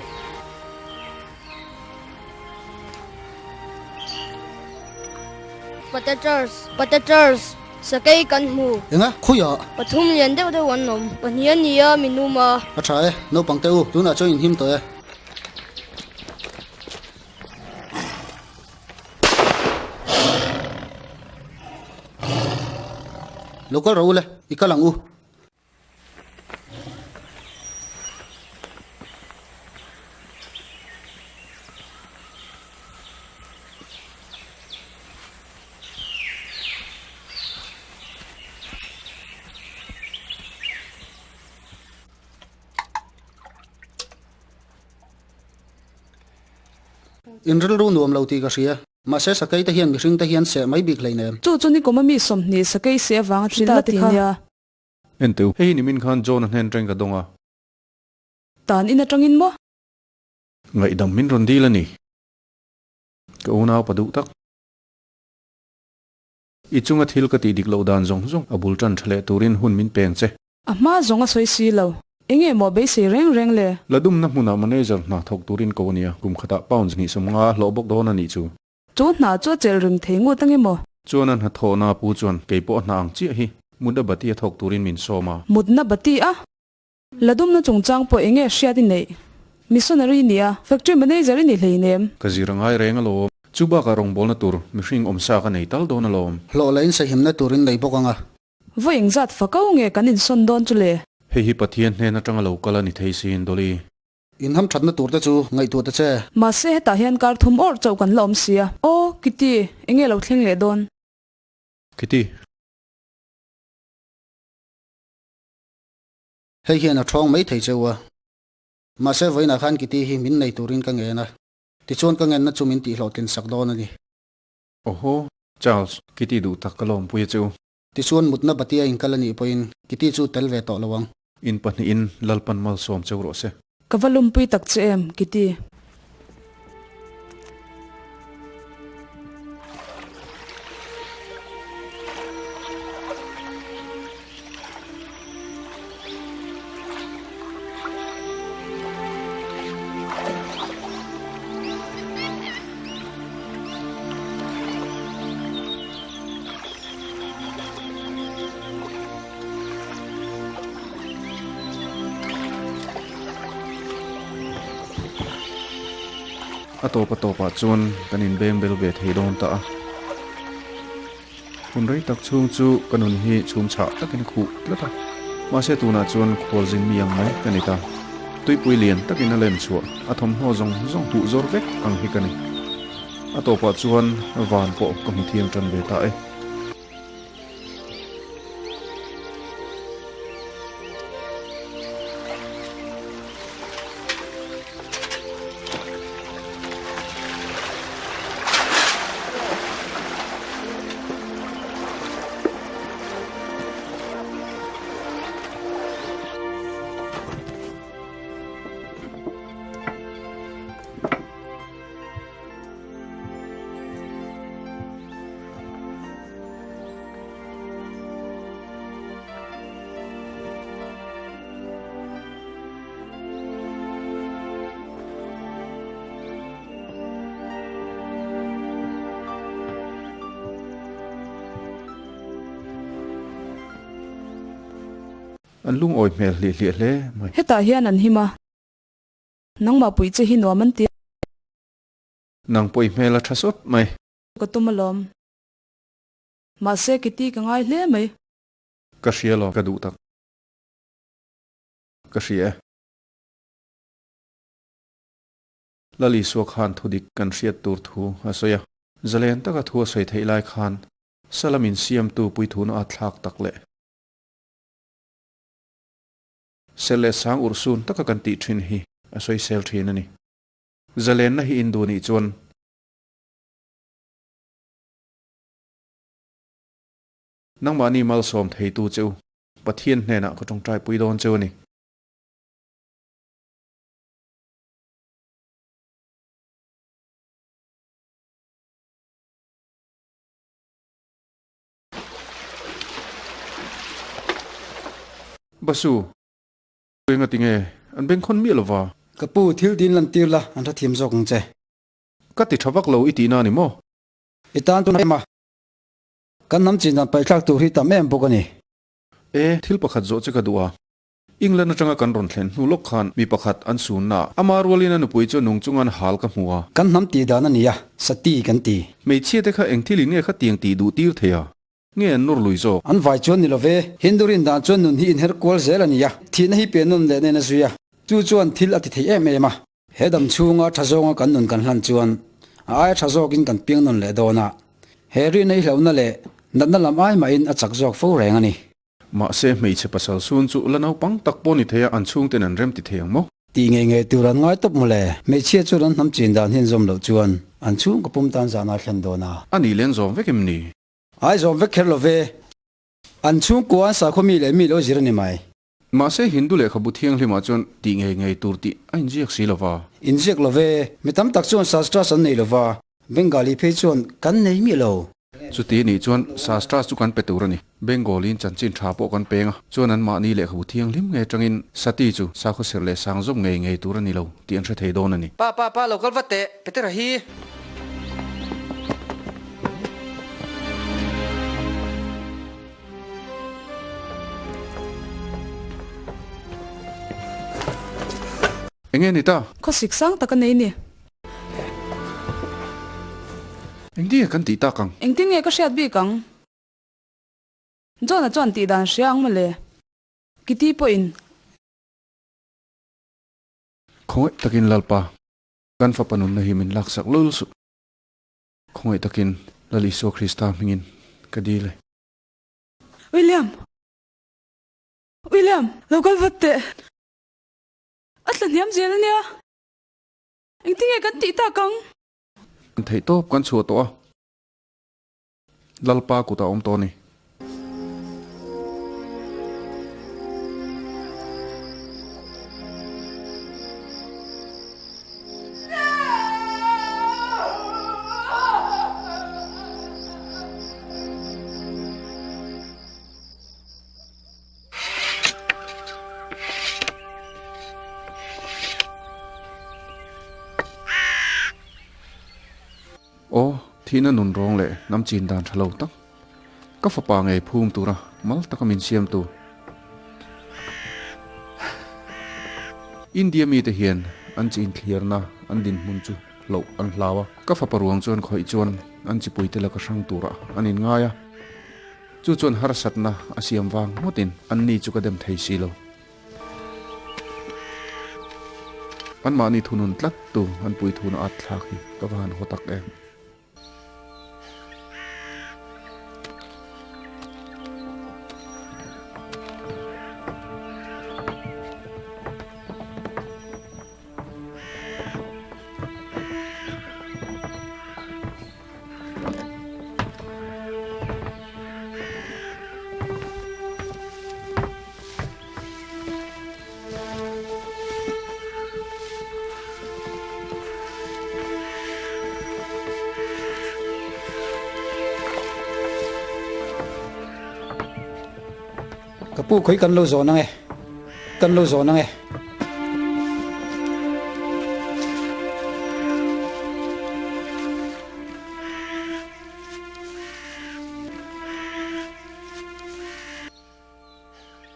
Pate Charles, Pate Charles, sakei kan hmu. Enga, khawiah? Pathum lian deuh deuh an awm. Pahnih a nia, min um a. A tha e, naupang te u, tunah chuan inhim tawh e. Lo kal rawh u le, i kal ang u. In rilru nuam lo tih ka hria. Mahse sakei te hian mihring te hian seh mai bik hleinem. Chu chu nikum a mi 20 sakei seh avanga thi ta ti nia. Enteu, hei hi nimin khan John a hnen reng ka dawng a. Tan in atangin maw? Ngaihdam min rawn dil a ni. Ka unau pa duh tak. I chunga thil ka tih dik loh dan zawng zawng a bul tan tha leh turin hun min peng che. A hma zawng a sawi si lo. Enge maw beisei reng reng le? Ladumna hmunah manager hna thawk turin ko a nia, kum khatah pounds hnih 50 hlawh bawk dawn a nih chu. Chu hna chu a chelh rim thei ngut ange maw? Chuan a hnathawhna pu chuan kei pawh a hna ang chiah hi mutna bati a thawk turin min sawm a. Mutna bati a? La dumna chungchang pawh enge hriat i neih? Missionary i nia, factory manager i ni hleinem. Ka zir a ngai reng alawm. Chu bakah rawngbawlna tur mihring awmsa ka nei tal dawn alawm. Hlawh leh insahimna tur in nei bawk ang a. Vawi engzat fakau nge kan insawn dawn chu le? Hei hi Pathian hnen atanga lo kal a ni thei siin Dolly. Inham thatna tur te chu ngaihtuah ta che. Mahse hetah hian kar thum awrh chauh kan la awm si a. Aw, Kitty, enge lo thleng leh dawn? Kitty. Hei hian a thawng mai thei cheu a. Mahse vawiinah khan Kitty hi min nei turin ka ngen a. Tichuan ka ngenna chu min tihhlawhtlin sak dawn a ni. Awhaw, Charles, Kitty duh tak ka lawmpui a cheu. Tichuan mutna batia inkal a nih pawhin Kitty chu tel ve tawh lo ang. In pahnihin Lalpan malsawm cheu rawh se. Ka va lumpui tak che em, Kitty. A tawp a tawpah chuan kan inbeng bel ve thei dawn ta a. Hun rei tak chhung chu ka nun hi chhum chhah takin a khuh tlat a. Mahse tunah chuan khualzin mi ang mai ka ni ta. Tuipui lian takin a lem chhuah a thawmhnaw zawng zawng huh zawr vek ang hi ka ni. A tawpah chuan van pawh ka hmu thiam tan ve ta e. An lungawi hmel hliah hliah hle mai. Hetah hian an him a, nangmah puih che hi nuam an ti a. Nang pawh i hmel a tha sawt mai. Ka tum alawm. Mahse Kitty ka ngai hle mai. Ka hria lo, ka duh tak. Ka hria e. Lal Isua khan thudik kan hriat tur thu a sawi a. Zalen taka thu a sawi theih lai khan Salam insiamtu puithuna a thlak tak leh. Sel leh sang urhsun taka kan tih thin hi a sawisel thin a ni. Zalenna hi in duh nih chuan. Nangmahni malsawm theitu che u Pathian hnenah ka tawngtai pui dawn cheu a ni. Basu, Enga tinge an bengkhawn miah lova? Ka pu, thil din lan tir la, an hrethiam zawk ang che. Ka ti tha vak lo i tihna a ni maw? I tan tun em a, kan hnam chin dan paihthlak tur hi tam em bawk a ni. E, thil pakhat zawh che ka duh a. England atanga kan rawn thlen hnu lawk khan mi pakhat an sunna a, ama rualin a nupui chu nung chunga an hal ka hmu a. Kan hnam tih dan a ni a, sati kan ti. Hmeichhia te kha eng thil in nge kha tiang tih duh tir thei a? Nge an nawr lui zawk? An vai chuan ni lo ve, Hindu rin dan chuan nun hi inher kual zel a ni a, thihna hi pian nawn leh nen a zui a, chu chuan thil a ti thei em em a. He dam chhunga tha zawnga kan nun kan hlan chuan a aia tha zawkin kan piang nawn leh dawn a, he rinna i hlauhna leh natna lam ai mahin a chak zawk fo reng a ni. Mahse, hmeichhe pasal sun chu la naupang tak pawh ni thei a, an chhungten an rem ti thei ang maw? Tih ngei ngei tur an ngai tawp mawle. Hmeichhia chuan an hnam chin dan hian zawm loh chuan an chhungkaw pum tan zahna a thlen dawn a. A nih len zawm vek em ni? Ai zawm vek kher lo ve. An chhungkua an sakhaw mi leh mi lo zir a ni mai. Mahse Hindu lehkhabu thianghlimah chuan tih ngei ngei tur tih a inziak si lo va. Inziak lo ve. Mi tam tak chuan Shastras an nei lo va, Bengali phei chuan kan nei miah lo. Chuti nih chuan Shastras chu kan pe tur a ni. Bengali-in chanchin tha pawh kan peng a, chuan anmahni lehkhabu thianghlim ngei atangin Sati chu sakhaw serh leh sang zawm ngei ngei tur a ni lo tih an hre thei dawn a ni. Pa, pa, pa, lo kal vat teh, Petera hi. Enge ni ta? Khawsik sang tak a nei ni. Engtin nge kan tih tak ang? Engtin nge ka hriat bik ang? John-a chuan tih dan hria ang mawle. Kitty pawhin. Khawngaih takin Lalpa, kan fapa nunna hi min laksak lul suh. Khawngaih takin Lal Isua Krista hmingin ka dil e. William! William! Lo kal vat teh. A tla hniam zel a nia. Engtin nge kan tih tak ang? Kan theih tawp kan chhuah tawh a. Lalpa kutah awm tawh a ni. Aw, thihna nun rawng leh hnam chin dan tha lo tak. Ka fapa ngei phum tura mal taka min siamtu. India mite hian an chin thliarna an dinhmun chu hloh an hlau a. Ka fapa ruang chuan khawih chuan an chipuite laka hrang turah an inngai a. Chu chuan harsatna a siam vang ngawtin anni chu ka dem thei si lo. Anmahni thunun tlat tu an puithuna at thlak hi ka va han haw tak em. Ka pu khawi kan lo zawn ang e, kan lo zawn ang e.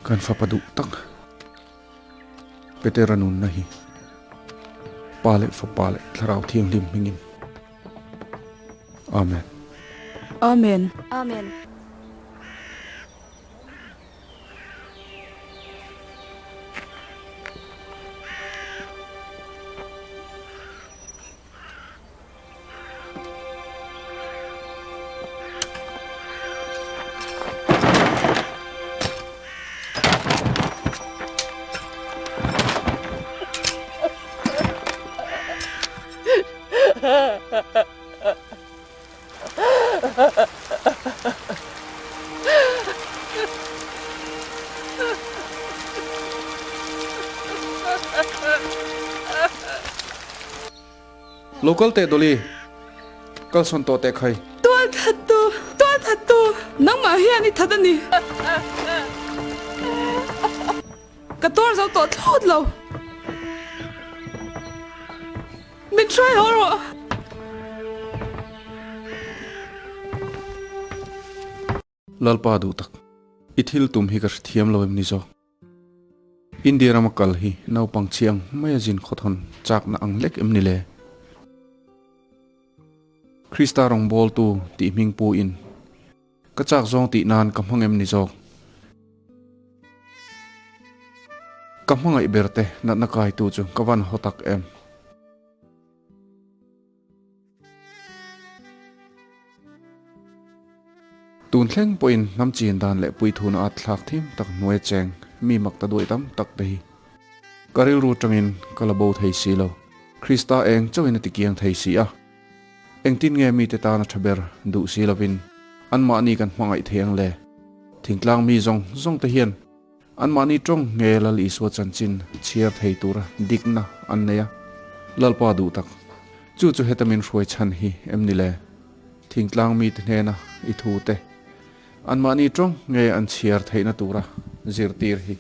Kan fapa duh tak Petera nunna hi Pa leh Fapa leh Thlarau Thianghlim hmingin. Amen. Amen. Amen. Lo kal teh Dolly, kal sawn tawh teh khai. Tual that tu, tual that tu, nangmah hian i that a ni. Ka tuar zo tawh thlawt lo. Min hruai haw rawh. Lalpa duh tak, i thil tum hi ka hrethiam lo em ni zawk? India rama kal hi naupang chhiang maia zin khawthawn chakna ang lek em ni le? Krista rawngbawltu tih hming pu in ka chak zawng tih nan ka hmang em ni zawk? Ka hmangaih ber te natna kaitu chu ka van haw tak em? Tun thleng pawhin hnam chin dan leh puithuna at thlak thim tak hnuai cheng mi mak ta duai tam tak te hi ka rilru tangin ka la bo thei si lo. Krista eng chauhin a tikiang thei si a. Engtin nge mite tana tha ber duh si lovin anmahni kan hmangaih thei ang le? Thingtlang mi zawng zawng te hian Anmahni tawng nge Lal Isua chanchin chhiar thei tura dikna an nei a, Lalpa duh tak. Chu chu heta min hruai chhan hi em ni le? Thingtlang mite hnena i thu te, anmahni tawng nge an chhiar theihna tura zirtir hi.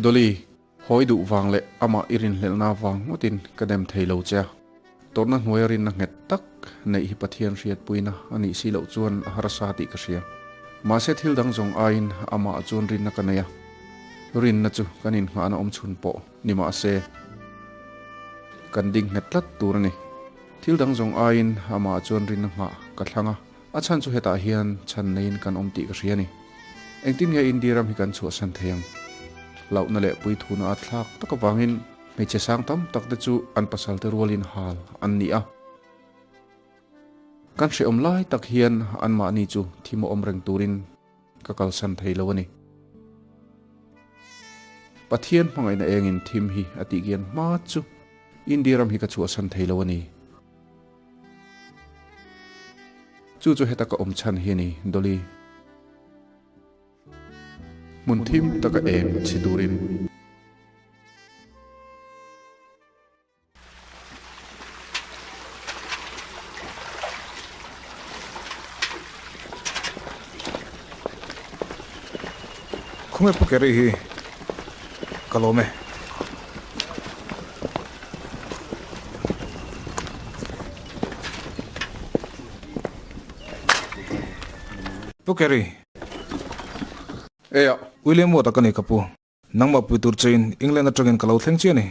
Dolly. Hawi duh vang leh amah i rinhlelhna vang ngawtin ka dem thei lo che a. Tawrhna hnuaia rinna nghet tak neih hi Pathian hriatpuina a nih si loh chuan a harsa tih ka hria. Mahse thil dang zawng aiin amah chuan rinna ka nei a, rinna chu kan inngahna awm chhun pawh ni mahse kan ding nghet tlat tur a ni. Thil dang zawng aiin amah chuan rinna nghah ka thlang a, a chhan chu hetah hian chhan neiin kan awm tih ka hria a ni. Engtin nge India ram hi kan chhuahsan thei ang? Hlauhna leh puithuna a thlak tak avangin hmeichhe sang tam tak te chu an pasalte rualin hal an ni a. Kan hrehawm lai tak hian anmahni chu thim a awm reng turin ka kalsan thei lo a ni. Pathian hmangaihna engin thim hi a tih kian hma chu India ram hi ka chhuahsan thei lo a ni. Chu chu heta ka awm chhan hi a ni, Dolly. Hmun thim taka eng chhi turin. Khawnge Pu Kerry hi ka lawm e. Pu Kerry. Eia, William Watt-a ka ni ka pu. Nangmah pui tur chein England atangin ka lo thleng chiah a ni.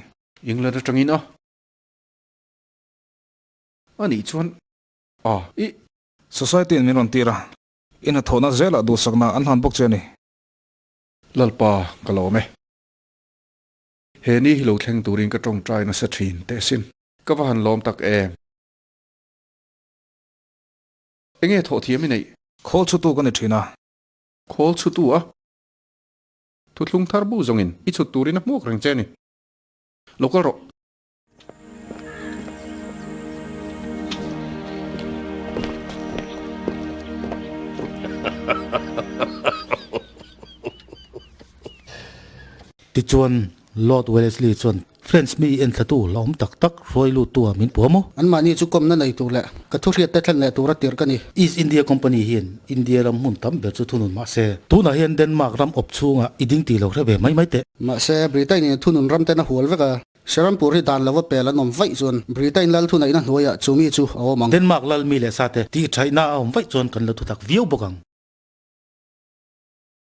England atangin a? A nih chuan a i. Society in min rawn tir a, i hnathawhna zelah duhsakna an hlan bawk che a ni. Lalpa, ka lawm e. He ni hi lo thleng turin ka tawngtai nasa thin teh sin. Ka va han lawm tak em. Enge thawh thiam i neih? Khawl chhutu ka ni thin a. Khawl chhutu a? Thuthlung thar bu zawngin i chhut turin a hmuak reng che a ni. Lo kal rawh. Tichuan, Lord Wellesley chuan French mi enthlatu la awm tak tak hruai luttu ah min puam aw. Anmahni chu kawmna nei tur leh ka thu hriatte thlen leh tura tirh ka ni. East India Company hian India ram hmun tam ber chu thunun mah se, tunah hian Denmark ram awp chhungah i ding tih lo hre ve mai mai teh. Mahse, Britain in thunun ram ten a hual vek a, Serampur hi dan lova pel an awm vaih chuan Britain lal thuneihna hnuaiah chu mi chu a awm ang. Denmark lal mi leh sate tih thaihna a awm vaih chuan kan la thutak viau bawk ang.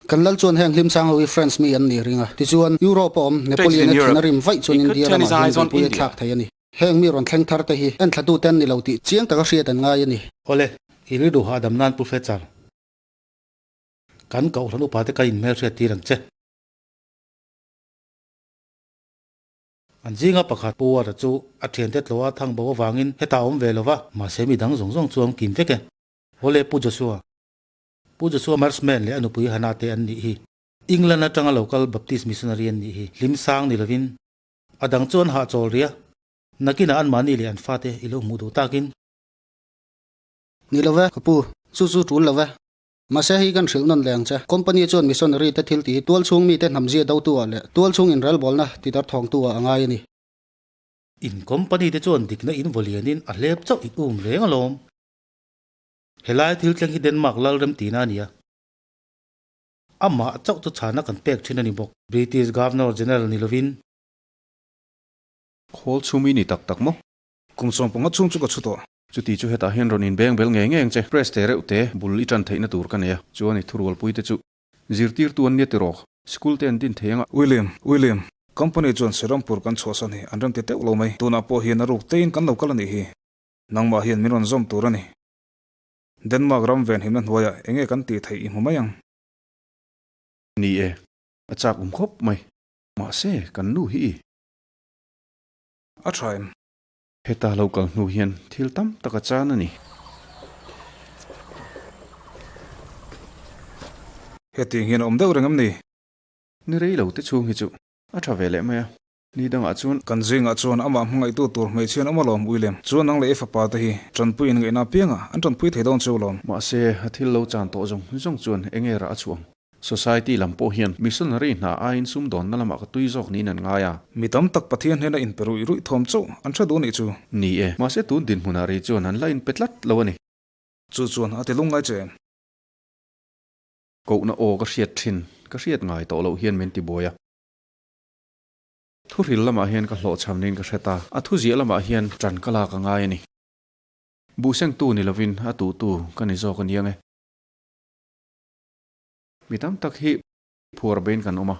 Kan lal chuan heng hlimsang ho hi France mi an nih ring a, tichuan Europe a awm Stated in Napoleon-a thin Europe, a rim vaih chuan he could India turn his ramah hian eyes on beihpui a India. thlak thei a ni. Heng mi rawn thleng thar te hi enthlatu te an ni lo tih chiang taka hriat an ngai a ni. Awle, i rilru hahdam nan Pu Fletcher, kan kohhran upa te ka inhmelhriat tir ang che. An zinga pakhat Pu Ward-a chu a thiante tlawha thang bo avangin hetah a awm ve lo va, mahse mi dang zawng zawng chu a awm kim vek e. Awle, Pu Joshua. Pu Joshua Marshman leh a nupui Hannah te an nih hi. England atanga local Baptist missionary an nih hi. Hlim sang ni lovin a dang chu an hahchawl rih a, nakinah anmahni leh an fate i lo hmuh duh takin. Ni lo ve, ka pu, chu chu tul lo ve. Mahse hei kan hrilh nawn leh ang che. Company chuan missionary te thil tih tualchhung mite hnamzia dotu ah leh tualchhung inrelbawlna tidarthawngtu ah a ngai a ni. In company te chuan dikna in vaw lianin a hlep chauh in um reng alawm. Helai thil thleng hi Denmark lal remtihna a ni a, amah chauh chu chhana kan pek thin a ni bawk. British Governor General ni lovin. Khawl chhum i ni tak tak maw? Kum sawmpanga chhung chu ka chhu tawh. Chuti chu hetah hian rawn inbeng bel ngei ngei ang che. Press te reuh te bul i tan theihna tur ka nei a, chuan i thurualpui te chu zirtirtu an nia tiraw? School te an din thei anga. William, William, company chuan Serampur kan chhuahsan hi an remti teuh lo mai. Tunah pawh hian a ruk teiin kan lo kal a nih hi. Nangmah hian min rawn zawm tur a ni. Denmark ram venhimna hnuaiah enge kan tih theih i hmu mai ang. Ni e, a chak awm khawp mai. Mahse, kan nu hi i. A tha em? Heta lo kal hnu hian thil tam tak a chan a ni. Hetiang hian a awm deuh reng em ni? Ni rei lo te chhung hi chu a tha ve leh mai a. Ni dangah chuan. Kan zingah chuan amah hmangaihtu tur hmeichhia an awm alawm William. Chuan nang leh i fapa te hi tanpui in ngaihna apiangah an tanpui thei dawn cheu lawm. Mahse, a thil lo chan tawh zawng zawng chuan eng nge rah a chhuang? Society lam pawh hian missionary hna aiin sumdawnna lamah ka tui zawk niin an ngai a. Mi tam tak Pathian hnena inpe ruih ruih thawm chauh an hre duh nih chu. Ni e, mahse tun dinhmunah ri chuan an la inpe tlat lo a ni. Chu chuan a ti lungngai che em? Kohna aw ka hriat thin, ka hriat ngai tawh loh hian min ti buai a. Thuhril lamah hian ka hlawhchham niin ka hre ta. A thuziah lamah hian ṭan ka lak a ngai a ni. Buhsengtu ni lovin a tuhtu ka ni zawk a niang e. Mi tam tak hi phuar bein kan awm a.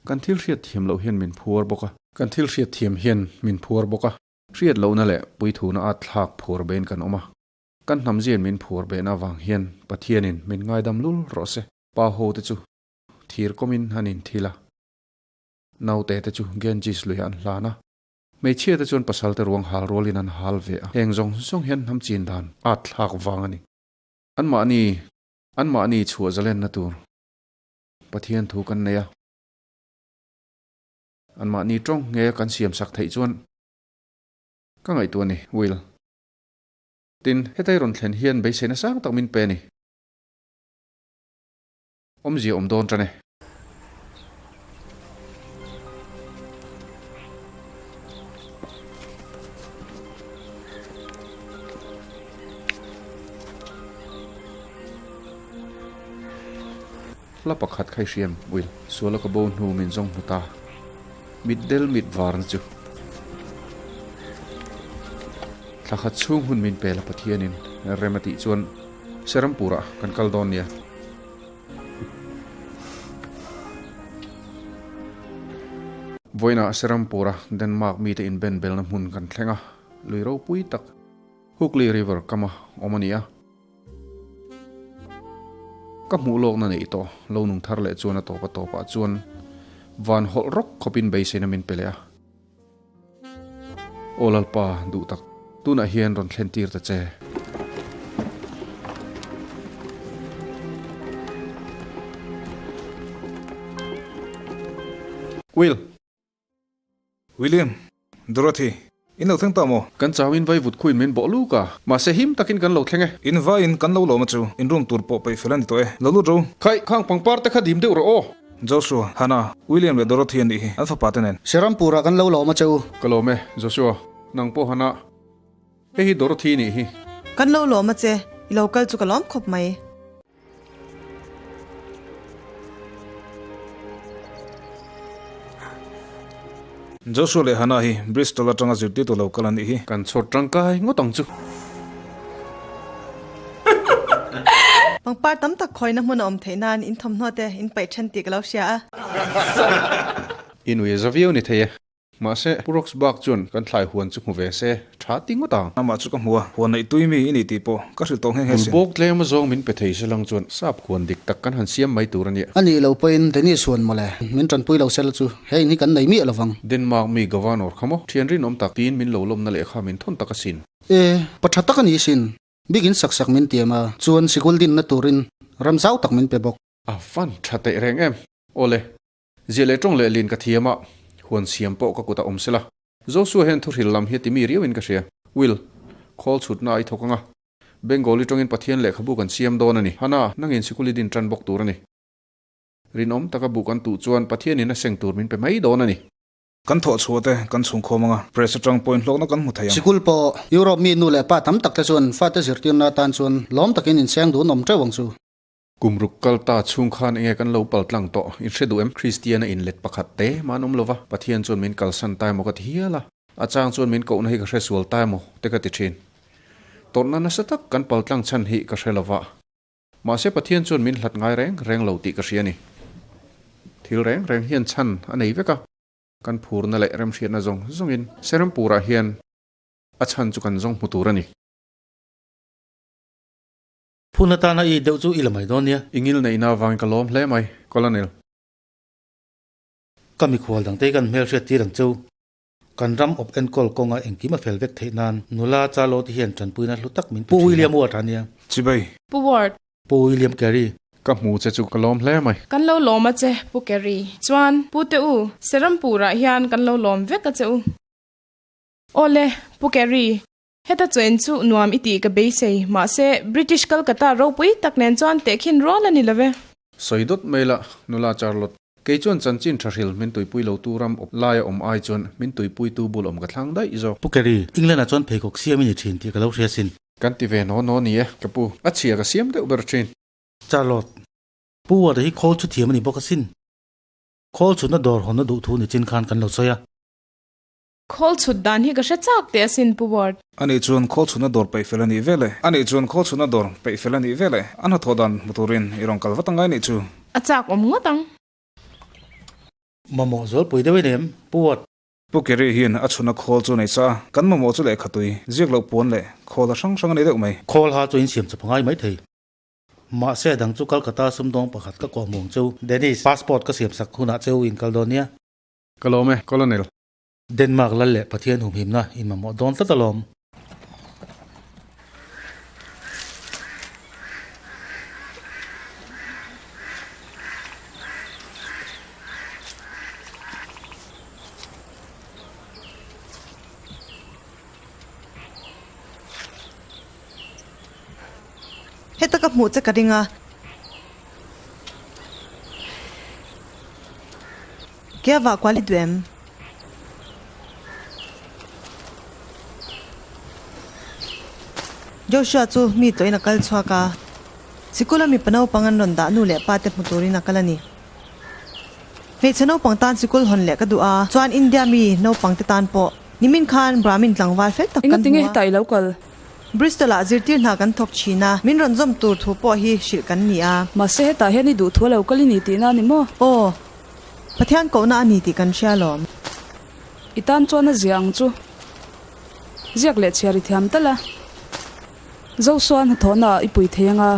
Kan thil hriat thiam loh hian min phuar bawk a. Kan thil hriat thiam hian min phuar bawk a. Hriat lohna leh puithuna at thlak phuar bein kan awm a. Kan hnam zian min phuar behna avang hian Pathianin min ngaidam lul rawh se. Pa ho te chu thir kawmin an inthil a. Naute te chu Ganges luiah an hlan a. Hmeichhia te chuan pasal te ruang hal rualin an hal ve a. Heng zawng zawng hian hnam chin dan at thlak vang a ni. Anmahni, anmahni chhuah zalenna tur Pathian thu kan nei a. Anmahni tawng nge kan siam sak theih chuan ka ngaihtuah a ni, Will. Tin, hetai rawn thlen hian beiseina sang tak min pe a ni. Awmzia awm dawn tan e. Hla pakhat kha i hriam, Will. Suala ka bo hnu min zawng hmu ta. Mit del mit varna chu. Thla khat chhung hun min pel a Pathianin rem a tih chuan Serampurah kan kal dawn nia. Vawiinah Serampura Denmark mite inben belna hmun kan thleng a, lui ropui tak Hooghly River kama awm a ni a. Ka hmuh lawkna neih tawh lo nung thar leh chuan a tawp a tawpah chuan van hawlh rawk khawpin beiseina min pe leh a. Aw Lalpa, duh tak, tunah hian rawn thlen tir ta che. Will! William, Dorothy, in lo thleng ta maw? Kan chauin vai vut khuin min bawh luk a, mahse him takin kan lo thleng e. In vaiin kan lo lawm a chu, in room tur pawh peih fel a ni tawh e. Lo lut ro. Khaih, khang pangpar te kha dim deuh rawh aw. Joshua, Hannah, William leh Dorothy an nih hi, an fapa te nen. Serampur-ah kan lo lawm a che u. Ka lawm e, Joshua, nang pawh Hannah. Hei hi Dorothy nih hi. Kan lo lawm a che, i lo kal chu ka lawm khawp mai. Joshua leh Hannah hi Bristol atanga zirtirtu lo kal an nih hi. Kan chhawr tangkai ngawt ang chu. Pangpar tam tak khawina hmun a awm theih nan in thawmhnaw te in paih then tih ka lo hria a. I nui a za viau ni thei e. Mahse, Pu Roxburgh chuan kan thlai huan chu hmu ve se, tha ti ngawt ang. Amah chu ka hmu a, huan neih tui mi i nih tih pawh ka hrilh tawh nghe nghe sin. Bul bawk tlem a zawng min pe thei se lang chuan sap huan dik tak kan han siam mai tur a nia. A nih loh pawhin Dennis huan mawle, min tanpui lo sel chu he in hi kan nei miah lovang. Denmark mi Governor kha maw, thian rinawm tak tiin min lo lawmna lehkha min thawn tak asin. E, pa tha tak a ni sin. Bikin sak sak min tiam a, chuan sikul dinna turin ram zau tak min pe bawk. A van tha teh reng em. Awle, Ziah leh tawng leh lin ka thiam a, huan siam pawh ka kut a awm sela. Joshua hian thuhril lam hi a ti mi riau in ka hria. Will, khawl chhutna a i thawk ang a. Bengali tawngin Pathian lehkhabu kan siam dawn a ni. Hana, nangin sikul i din tan bawk tur a ni. Rinawm taka bu kan tuh chuan Pathianin a seng tur min pe mai dawn a ni. Kan thawh chhuah te kan chhungkhawm ang a, press atang pawhin hlawkna kan hmu thei ang. Sikul pawh Europe mi nu leh pa tam tak te chuan fate zirtirna atan chuan lawm takin inseng dun awm teuh ang chu. Kum ruk kal ta chhung khan enge kan lo pal tlang tawh? In hre duh em? Kristiana inlet pakhat te mah an awm lo va, Pathian chuan min kalsan ta emaw ka ti hial a. A chang chuan min kohna hi ka hre sual ta emaw te ka ti thin. Tawrhna nasa tak kan pal tlang chhan hi ka hre lo va. Mahse Pathian chuan min hlat ngai reng reng lo tih ka hria a ni. Thil reng reng hian chhan a nei vek a. Kan phurna leh remhriatna zawng zawngin Serampurah hian a chhan chu kan zawng hmu tur a ni. Phun atana i deuh chu i la mai dawn nia. I ngil neihna avangin ka lawm hle mai, Colonel. Ka mikhual dangte hi kan hmelhriat tir ang cheu. Kan ram awp enkawl kawnga engkim a fel vek theih nan nula Charlotte hian tanpuina hlu tak min pe thin a. Pu William Ward a nia. Chibai. Pu Ward. Pu William Carey. Ka hmu che chu ka lawm hle mai. Kan lo lawm a che, Pu Carey. Chuan, Pu te u, Serampurah hian kan lo lawm vek a che u. Awle, Pu Carey. Heta chuan chu nuam i tih ka beisei, mahse British Calcutta ropui tak nen chuan tehkhin rual a ni lo ve. Sawi dawt mai la, nula Charlotte. Kei chuan chanchin tha hril min tuipui lo tu ram awp laia awm ai chuan min tuipuitu bul awm ka thlang daih zawk. Pu Kerry, England-ah chuan pheikhawk siam i ni thin tih ka lo hria sin. Kan ti ve naw naw ni e, ka pu. A chhia ka siam deuh ber thin. Charlotte, Pu Ward-a hi khawl chu thiam a ni bawk asin. Khawl chhutna dawr hawnna duh thu ni chin khan kan lo sawi a. Khawl chhut dan hi ka hre chak teh asin Pu Ward. Ani chuan khawl chhutna dawr peih fel a nih vel e. Ani chuan khawl chhutna dawr peih fel a nih vel e. A hnathawh dan hmu turin i rawn kal vat angai nih chu. A chak awm ngawt ang. Mamawh zualpui deuh in em, Pu Ward? Pu Kerry hian a chhuna khawl chu nei sa a, kan mamawh chu lehkha tui, ziak loh puan leh khawl a hrang hrang a ni deuh mai. Khawl ha chu insiam chawp a ngai mai thei. Mahse a dang chu Calcutta sumdawng pakhat ka kawh muang cheu. Dennis, passport ka siam sak hunah cheu in kal dawn nia. Ka lawm e, Colonel. Denmark lal leh Pathian humhimna in mamawh dawn tlat alawm. Heta ka hmuh che ka ring a. Ke a vah kual i duh em? Joshua chu mi tawhin a kal chhuak a, sikula mipa naupang an rawn dah nu leh pa te hmu turin a kal a ni. Hmeichhe naupang tan sikul hawn leh ka duh a, chuan India mi naupang te tan pawh. Nimin khan Brahmin tlangval fel tak kan hmu a. Engatinge hetah i lo kal? Bristol-ah zirtir hna kan thawk thin a, min rawn zawm tur thu pawh hi hrilh kan ni a. Mahse hetah hian i duh thu a lo kal i ni tihna a ni maw? Aw, Pathian kohna a ni tih kan hria alawm. I tan chuan a zia ang chu. Ziak leh chhiar i thiam tal a. Zosuan hnathawhna ah i pui thei anga.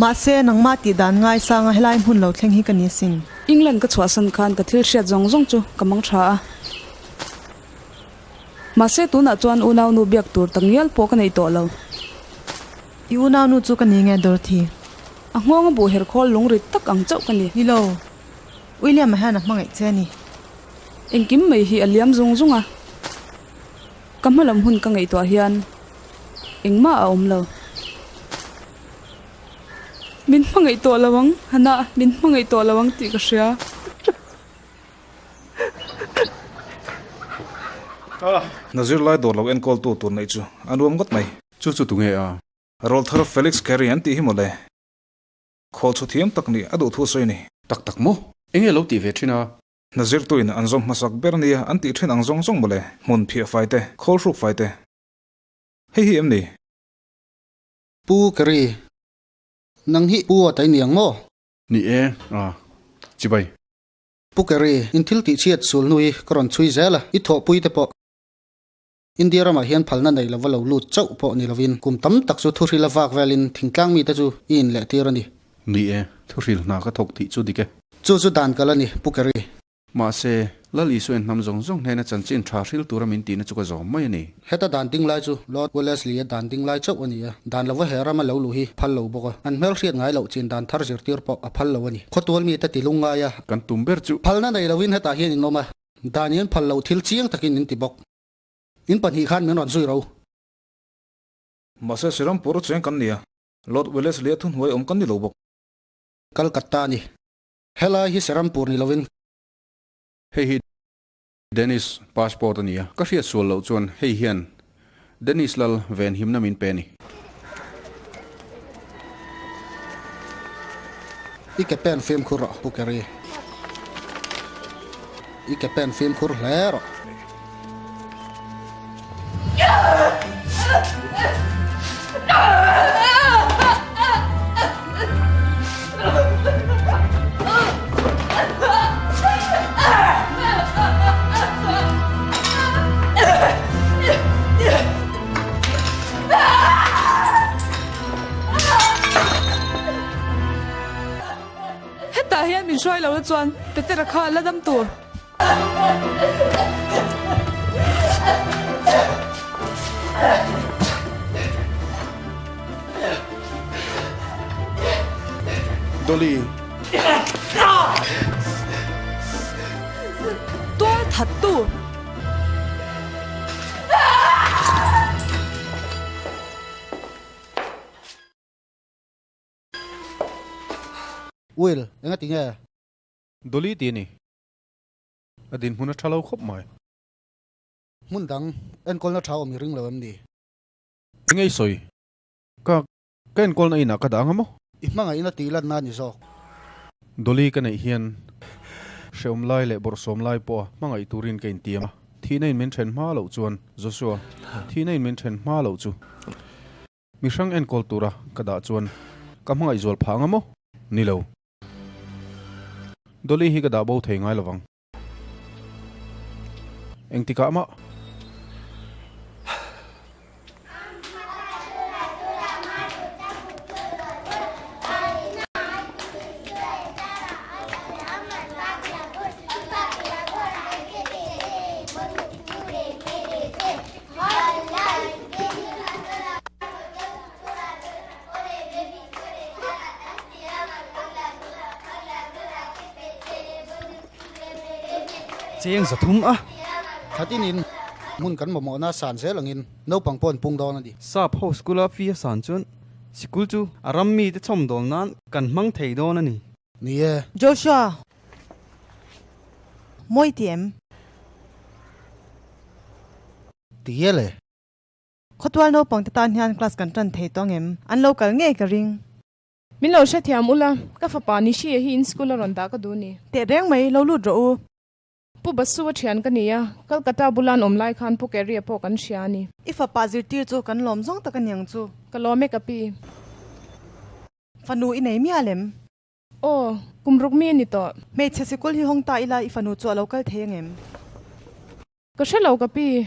Mahse, nangmah tih dan ngaisanga helai hmun lo thleng hi ka ni asin. England ka chhuahsan khan ka thil hriat zawng zawng chu ka mang tha a. Mahse, tunah chuan unaunu biak tur tak ngial pawh ka nei tawh lo. I unaunu chu ka ni nge Dorothy? A nghawng a buh her khawl lungrit tak ang chauh ka ni. Ni lo. William-a hian a hmangaih che a ni. Engkim mai hi a liam zung zung a. Ka hmalam hun ka ngaihtuah hian engmah a awm lo. Min hmangaih tawh lo ang, Hannah, min hmangaih tawh lo ang tih ka hria. Hna zirlai dawr lo enkawltu tur neih chu a nuam ngawt mai. Chu chu tunge a? Rawlthar Felix Carey an tih hi mawle. Khawl chhu thiam tak nih a duh thu sawi a ni. Tak tak maw? Enge lo tih ve thin a? Hna zirtuin an zawm hmasak ber nia an tih thin ang zawng zawng mawle, hmun phiah fai te, khawl hruk fai te. Hei hi em ni? Pu Kerry, nang hi Pu a tai niang maw? Ni e, a, chibai. Pu Kerry, in thil tih chhiat sul hnu hi ka rawn chhui zel a, i thawhpui te pawh. India ramah hian phalna nei lova lo lut chauh pawh ni lovin kum tam tak chu thuhril a vak velin thingtlang mite chu i inlehtir a ni. Ni e, thuhril hna ka thawk tih chu dik e. Chu chu dan kal a ni, Pu Kerry. Mahse, Lal Isua in hnam zawng zawng hnena chanchin tha hril tura min tihna chu ka zawm mai a ni. Heta dan ding lai chu Lord Wellesley a dan ding lai chauh a ni a, dan lova he rama lo luh hi phal lo bawk a, an hmelhriat ngai loh chin dan thar zirtir pawh a phal lo a ni. Khawtual mite ti lungngai a. Kan tum ber chu. Phalna nei lovin hetah hian in awm a. Dan in phal lo thil chiang takin in ti bawk. In pahnih khan min rawn zui ro. Mahse Serampur cheng kan nia, Lord Wellesley a thuhnuai awm kan ni lo bawk. Calcutta a ni. Helai hi Serampur ni lovin. Hei hi Dennis passport a ni a, ka hriat sual loh chuan hei hian Dennis lal venhimna min pe a ni. I ke pen fimkhur rawh Pu Kerry. I ke pen fimkhur hle rawh. Hetah hian min hruai lo la chuan Petera kha la dam tur. Dolly. Tual that tu. Will, enga ti nge? Dolly ti a ni. A dinhmun a tha lo khawp mai. Hmun dang enkawlna tha awm i ring lo em ni? Engei sawi? Ka ka enkawlna inah ka dah ang a maw? I hmangaihna tih lanna a ni zawk. Dolly ka neih hian hrehawm lai leh bawrhsawm lai pawha hmangaih turin ka intiam a. Thihna in min then hma loh chuan, Joshua, thihna in min then hma loh chu mihrang enkawl tura ka dah chuan ka hmangaih zual phah anga maw? Ni lo. Dolly hi ka dah bo thei ngai lovang. Engtikah mah. Cheng zathum a. Thatin in hmun kan mamawhna san zel angin naupang pawh an pung dawn a ni. Sap ho school a fee a san chuan sikul chu a ram mite chhawmdawl nan kan hmang thei dawn a ni. Ni e. Joshua, Mawi ti em? Ti e le. Khawtual naupang te tan hian class kan tan thei tawh angem? An lo kal ngei ka ring. Min lo hrethiam ula, ka fapa Nishia hi in school a rawn dah ka duh ni. Teh reng mai, lo lut rawh u. Pu Basu a thian ka ni a, Calcutta bula an awm lai khan Pu Kerry-a pawh kan hria a ni. I fapa zirtir chu kan lawm zawng tak a niang chu. Ka lawm e ka pi. Fanu i nei mial em? Aw, kum ruk mi a ni tawh. Hmeichhe sikul hi hawng ta ila i fanu chu a lo kal thei angem? Ka hre lo ka pi,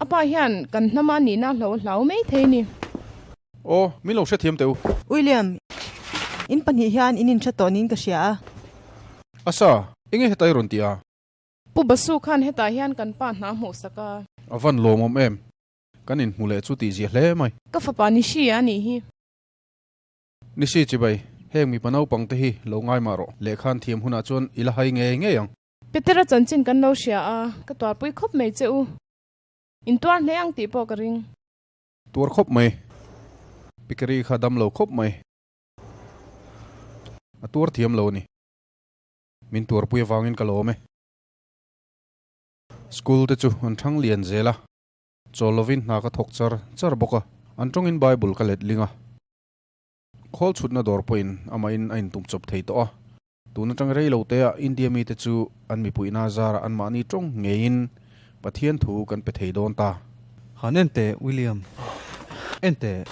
a pa hian kan hnama nihna hlo a hlau mai thei ni. Aw, min lo hrethiam teh u. William, in pahnih hian in inhre tawh niin ka hria a. Asa, enge heta i rawn ti a? Pu Basu khan hetah hian kan pa hna hmuh sak a. A van lawmawm em? Kan inhmu leh chu tih zia hle mai. Ka fapa ni hria a nih hi. Ni si chibai, heng mipa naupang te hi lo ngai mah rawh. Lehkha an thiam hunah chuan i la hai ngei ngei ang. Petera chanchin kan lo hria a, ka tuarpui khawp mai che u. In tuar hle ang tih pawh ka ring. Tuar khawp mai. Pikeri kha dam lo khawp mai. A tuar thiam lo a ni. Min tuarpui avangin ka lawm e. School te chu an thang lian zel a, chawl lovin hna ka thawk char char bawk a, an tawngin Bible ka let ling a. Khawl chhutna dawr pawhin amahin a intum chawp thei tawh a, tun atang rei lo te ah India mite chu an mipuihna zarah anmahni tawng ngeiin Pathian thu kan pe thei dawn ta. Han en teh William, en teh.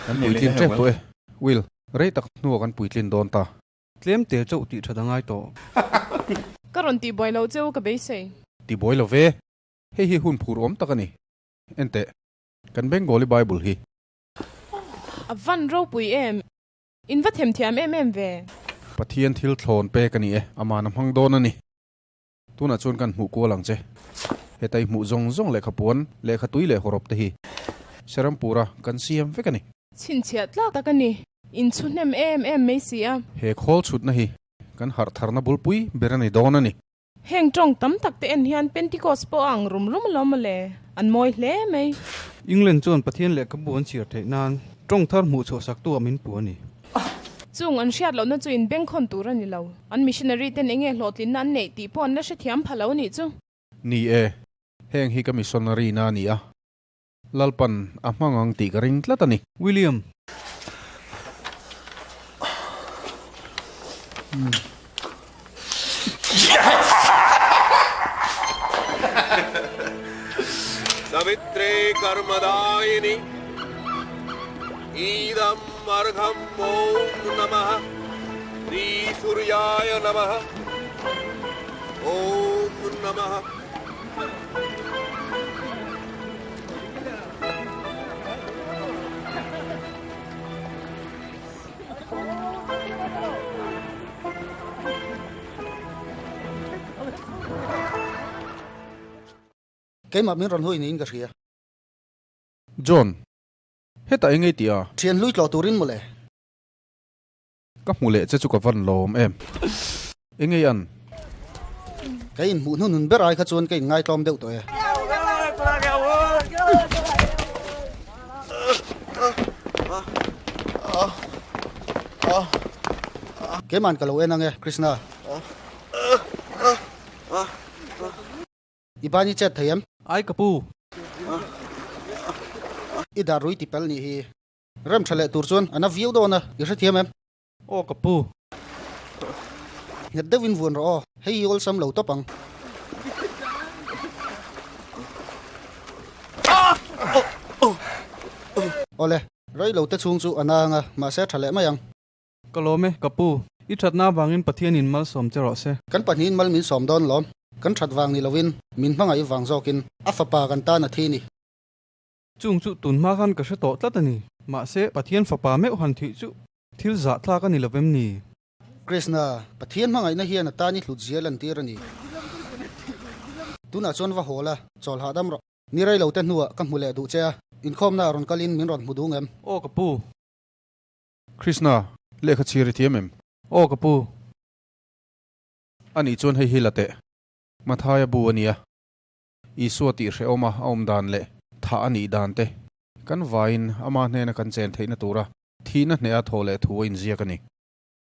Kan puitlin tep tawh e Will, rei tak hnuah kan puitlin dawn ta. Tlem te chauh tih that a ngai tawh. Ka rawn tihbuai lo cheu ka beisei. Tihbuai lo ve, hei hi hun phur awm tak a ni. En teh, kan Bengali Bible hi. A van ropui em? In va themthiam em em ve. Pathian thil thlawn pek a ni e, aman a hmang dawn a ni. Tunah chuan kan hmuh kual ang che. Heta i hmuh zawng zawng lehkha puan, lehkha tui leh hawrawp te hi Serampura kan siam vek a ni. Chhinchhiah tlak tak a ni. In chhu hnem em em mai si a. He khawl chhutna hi kan harh tharna bulpui ber a ni dawn a ni. Heng tawng tam tak te en hian Pentecost pawh a ang rum rum alawm mawle, an mawi hle mai. England chuan Pathian lehkhabu an chhiar theih nan tawng thar hmuh chhuah saktu ah min pu a ni. Chung an hriat lohna chu inbengkhawn tur a ni lo. An missionary ten enge hlawhtlinna an neih tih pawh an la hrethiam pha lo nih chu. Ni e, heng hi ka missionary na a ni a, Lalpan a hmang ang tih ka ring tlat a ni. William. Savitre karmadayini idam argham om namah Shri suryaya namah Om namah Keimah min rawn hui niin ka hria. John, hetah eng ei tih a? Thian hlui tlawh turin mawle. Ka hmu leh che chu ka van lawm em. Eng ei an? Ka inhmuh hnunhun ber ai kha chuan ka inngai tlawm deuh tawh e. Keiman ka lo en ang e, Krishna. I ban i chet thei em? Ai ka pu. I dar rui ti pel nih hi. Rem tha leh tur chuan a na viau dawn a, i hrethiam em? Aw ka pu. Nghet deuhin vuan rawh aw, hei hi awlsam lo tawp ang. Awle, rei lo te chhung chu a na anga, mahse a tha leh mai ang. Ka lawm e, ka pu. I thatna avangin Pathianin malsawm che rawh se. Kan pahnihin mal min sawm dawn lawm. Kan that vang ni lovin, min hmangaih vang zawkin a fapa kan tan a thi ni. Chung chu tun hma khan ka hre tawh tlat a ni. Mahse, Pathian fapa meuh han thih chu thil zah thlak a ni lo vem ni? Krishna, Pathian hmangaihna hian a tan i hlut zia lantir a ni. Tunah chuan va haw la, chawl hahdam rawh. Ni rei lo te hnuah ka hmu leh duh che a, inkhawmna a rawn kalin min rawn hmu dung em? Aw ka pu. Krishna, lehkha chhir i thiam em? Aw ka pu. Anih chuan hei hi la teh. Mathaia bu a nia. Isua tih hrehawma a awm dan leh thah a nih dan te kan vaiin ama hnena kan chen theihna tura thihna hneha thaw leh thu a inziak a ni.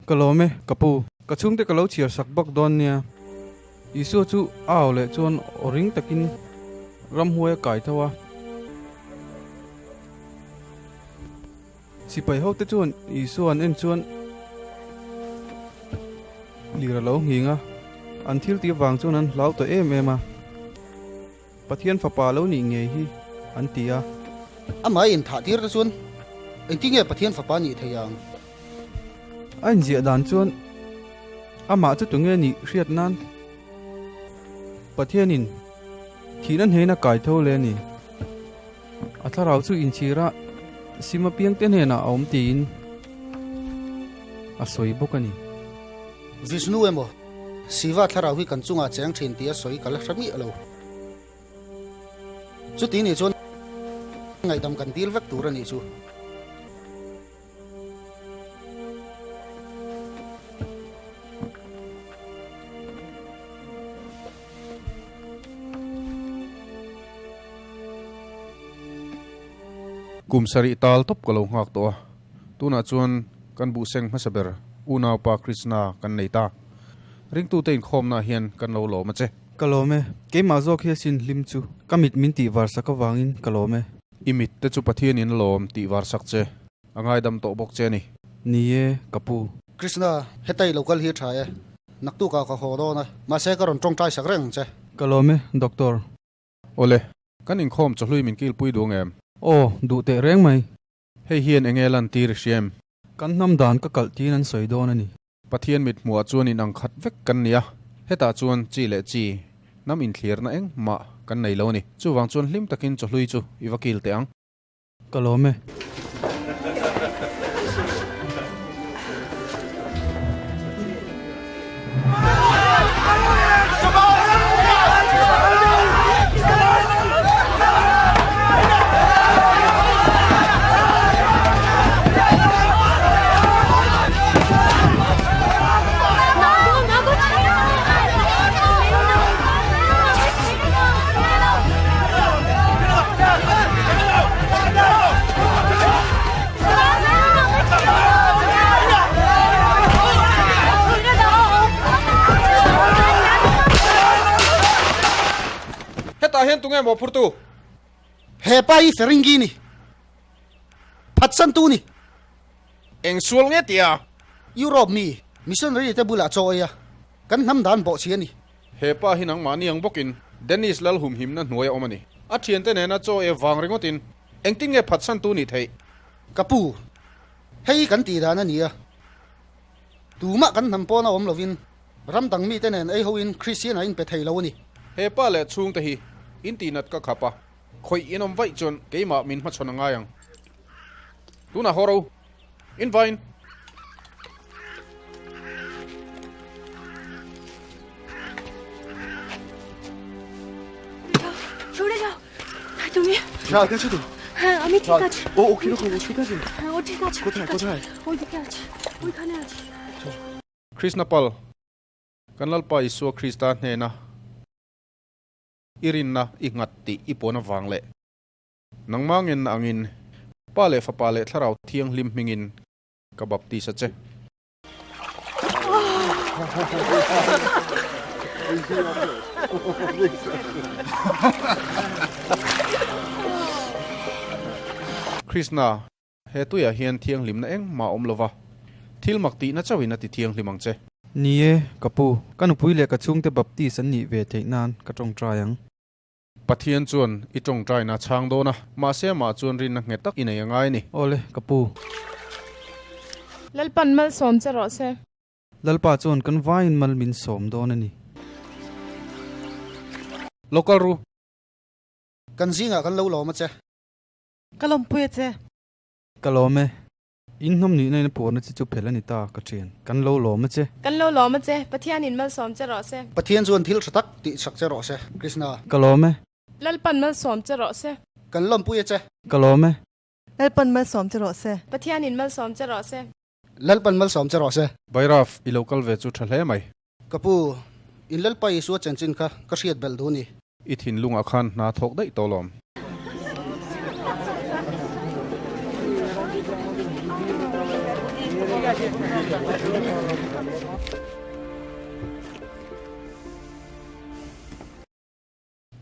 Ka lawm e, ka pu. Ka chhungte ka lo chhiar sak bawk dawn nia. Isua chu a au leh chuan aw ring takin ramhuai a kai tho a. Sipai hote chuan Isua an en chuan lir a lo nghing a, an thil tih avang chuan an hlau ta em em a. Pathian fapa lo nih ngei hi an ti a. Amah a inthah tir te chuan engtin nge Pathian fapa nih thei ang? A inziah dan chuan amah chu tunge nih hriat nan Pathianin thihna hnena kai tho le a ni. A thlarau chu inchhira sim apiangte hnenah a awm tiin a sawi bawk a ni. Vishnu emaw, Shiva thlarau hi kan chungah cheng thin tih a sawi ka la hre miah lo. Chuti nih chuan ngaihdam kan dil vek tur a nih chu. Kum sarih tal tawp ka lo nghak tawh a, tunah chuan kan buhseng hmasa ber unaupa Krishna kan nei ta. Ringtute inkhawmnaah hian kan lo lawm a che. Ka lawm e, keimah zawk hi asin hlim chu ka mit min tih var sak avangin ka lawm e. I mit te chu Pathianin a lawm tih var sak che, a ngaidam tawh bawk che a ni. Ni e, ka pu. Krishna, heta i lo kal hi a tha e. Naktukah ka haw dawn a, mahse ka rawn tawngtai sak reng ang che. Ka lawm e, Doctor. Awle, kan inkhawm chawhlui min kilpui duh ang em? Aw, duh teh reng mai. Hei hian enge lantir i hria em? Kan hnam dan ka kalh tiin an sawi dawn a ni. Pathian mit hmuhah chuan in ang khat vek kan ni a, hetah chuan chi leh chi, hnam inthlirna engmah kan nei lo a ni. Chuvang chuan hlim takin chawhlui chu i va kil teh ang. Ka lawm e. Hetah hian tunge mawhphurtu? He pa hi Ferengi ni. Phatsantu ni. Eng sual nge tia? Europe mi missionary te bulah chaw ei a, kan hnam dan bawh chi a ni. He pa hi nangmahni ang bawkin Dennis lal humhimna hnuai a awm a ni. A thiante nena chaw ei vang ringawtin engtin nge phatsantu nih theih? Ka pu, hei kan tih dan a ni a. Tumah kan hnam pawn a awm lovin ram dang mite nen ei hoin Kristian a inpe thei lo a ni. He pa leh chhungte hi intihnat ka khap a. Khawih in awm vaih chuan keimah min hmachhawn a ngai ang. Tunah haw ro. In vain. সরে যাও তুমি রাগ আছে তো হ্যাঁ আমি ঠিক আছি ও ও কিরকম ও ঠিক আছে হ্যাঁ ও ঠিক আছে কোথায় কোথায় ওইদিকে আছে ওইখানে আছে Krishna Pal kan Lalpa Isua Krista hnena I rinna i nghat tih i pawn avang leh nangmah ngenna angin Pa leh Fapa leh Thlarau Thianghlim hmingin ka baptis a che. Krishna, he tuiah hian thianghlimna engmah a awm lova, thil mak tihna chauhin a ti thianghlim ang che. Ni e, ka pu, ka nupui leh ka chhungte baptis an nih ve theih nan ka tawngtai ang. Pathian chuan i tawngtaina a chhang dawn a, mahse amah chuan rinna nghet tak i nei a ngai a ni. Awle, ka pu. Lalpan malsawm che rawh se. Lalpa chuan kan vaiin mal min sawm dawn a ni. Lo kal ru. Kan zingah kan lo lawm a che. Ka lawmpui a che. Ka lawm e. In hnawm nihna in a puarna che chu phel a ni ta, ka thian. Kan lo lawm a che. Kan lo lawm a che. Pathian in malsawm che rawh se. Pathian chuan thil tha tak tih chak che rawh se, Krishna. Ka lawm e. Lalpan malsawm che rawh se. Kan lawmpui a che. Ka lawm e. Lalpan malsawm che rawh se. Pathian in malsawm che rawh se. Lalpan malsawm che rawh se. Bairaf, i lo kal ve chu tha hle mai. Ka pu, in Lalpa Isua chanchin kha ka hriat belh duh ni. I thinlungah khan hna thawk daih tawh lawm.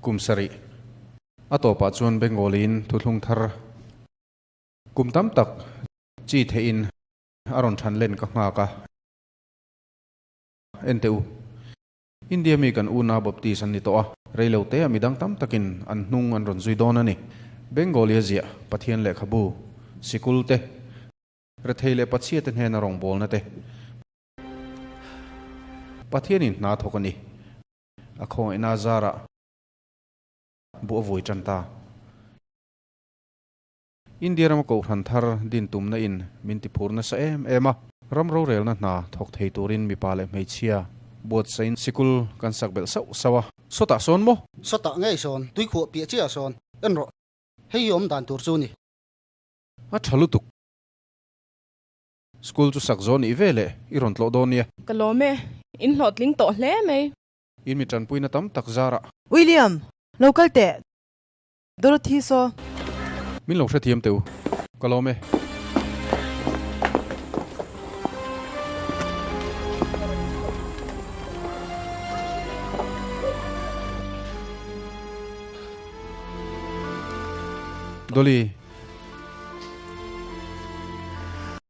Kum sarih a tawpah chuan Bengali-in thuthlung thar kum tam tak chi theihin a rawn than len ka nghak a. En teh u, India mi kan unau Baptist an ni tawh a, reilo te a midang tam takin an hnung an rawn zui dawn a ni. Bengali a ziah, Pathian lehkhabu, sikul te, rethei leh pachhia te hnena rawngbawlna te, Pathianin hna thawk a ni. A khawngaihna zarah buh a vui tan ta. India rama kohhran thar din tumna in min ti phur nasa em em a, ram rorelna hna thawk thei turin mipa leh hmeichhia buatsain sikul kan sak belh sauh sauh a. Sawtah sawn maw? Sawtah ngei sawn, tuikhuah piah chiah sawn. En rawh, hei hi awm dan tur chu ni. A tha lutuk. School chu sak zawn ih ve leh i rawn tlawh dawn nia. Ka lawm e, in hlawhtling tawh hle mai. In mi tanpuina tam tak zarah. William, lo kal teh. Dorothy saw. Min lo hrethiam teh u. Ka lawm e. Dolly.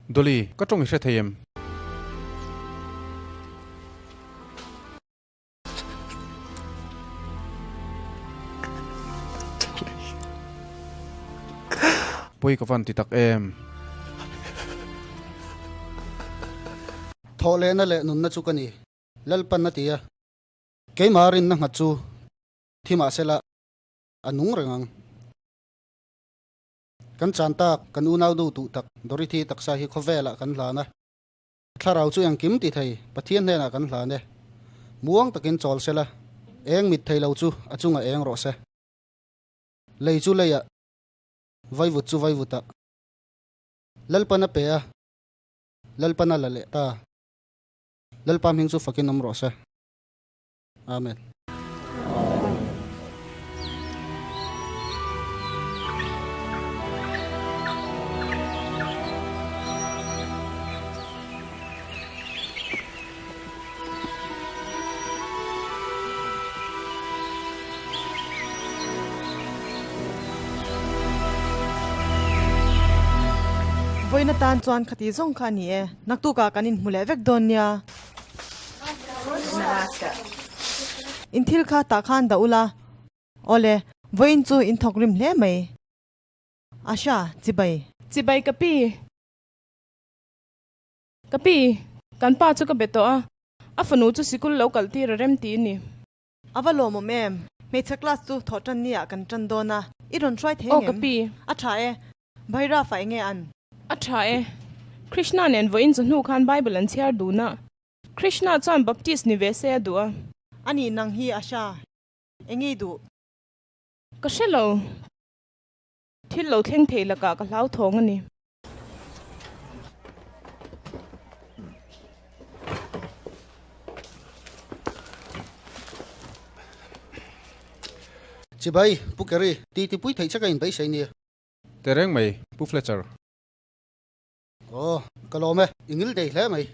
Dolly, ka tawng i hre thei em? Pawi ka van ti tak em? Thawh lehna leh nunna chu ka ni, Lalpan a ti a. Keimah rinna nghat chu thi mah sela a nung reng ang. Kan chan tak, kan unau nu duh tak Dorothy taksa hi khawvelah kan hlan a. Thlarau chu engkim ti thei Pathian hnenah kan hlan e. Muang takin chawl sela, eng mit thei lo chu a chungah eng rawh se. Lei chu leiah, vaivut chu vaivutah. Lalpan a pe a, Lalpan a la leh ta. Lalpa hming chu fakin awm rawh se. Amen. Vawiin atan chuan khati zawng kha a ni e. Naktukah kan inhmu leh vek dawn nia. In thil kha tah khan dah ula. Awle, vawiin chu in thawk rim hle mai. Asha, chibai. Chibai ka pi. Ka pi, kan pa chu ka be tawh a, a fanu chu sikul lo kal tir a rem ti ni. A va lawmawm em? Hmeichhe class chu thawh tan ni ah kan tan dawn a, i rawn hruai thei Aw ngem? ka pi. A tha e. Bhairav-a enge an? A tha e. Krishna nen vawiin chu hnu khan Bible an chhiar dun a. Krishna chuan Baptist ni ve se a duh a. A nih nang hi Asha, enge i duh? Ka hre lo. Thil lo thleng thei lakah ka hlauthawng a ni. Chibai, Pu Kerry, ti tipui theih che ka inbeisei nia. Tehreng mai, Pu Fletcher. Aw, ka lawm e, i ngil dei hle mai.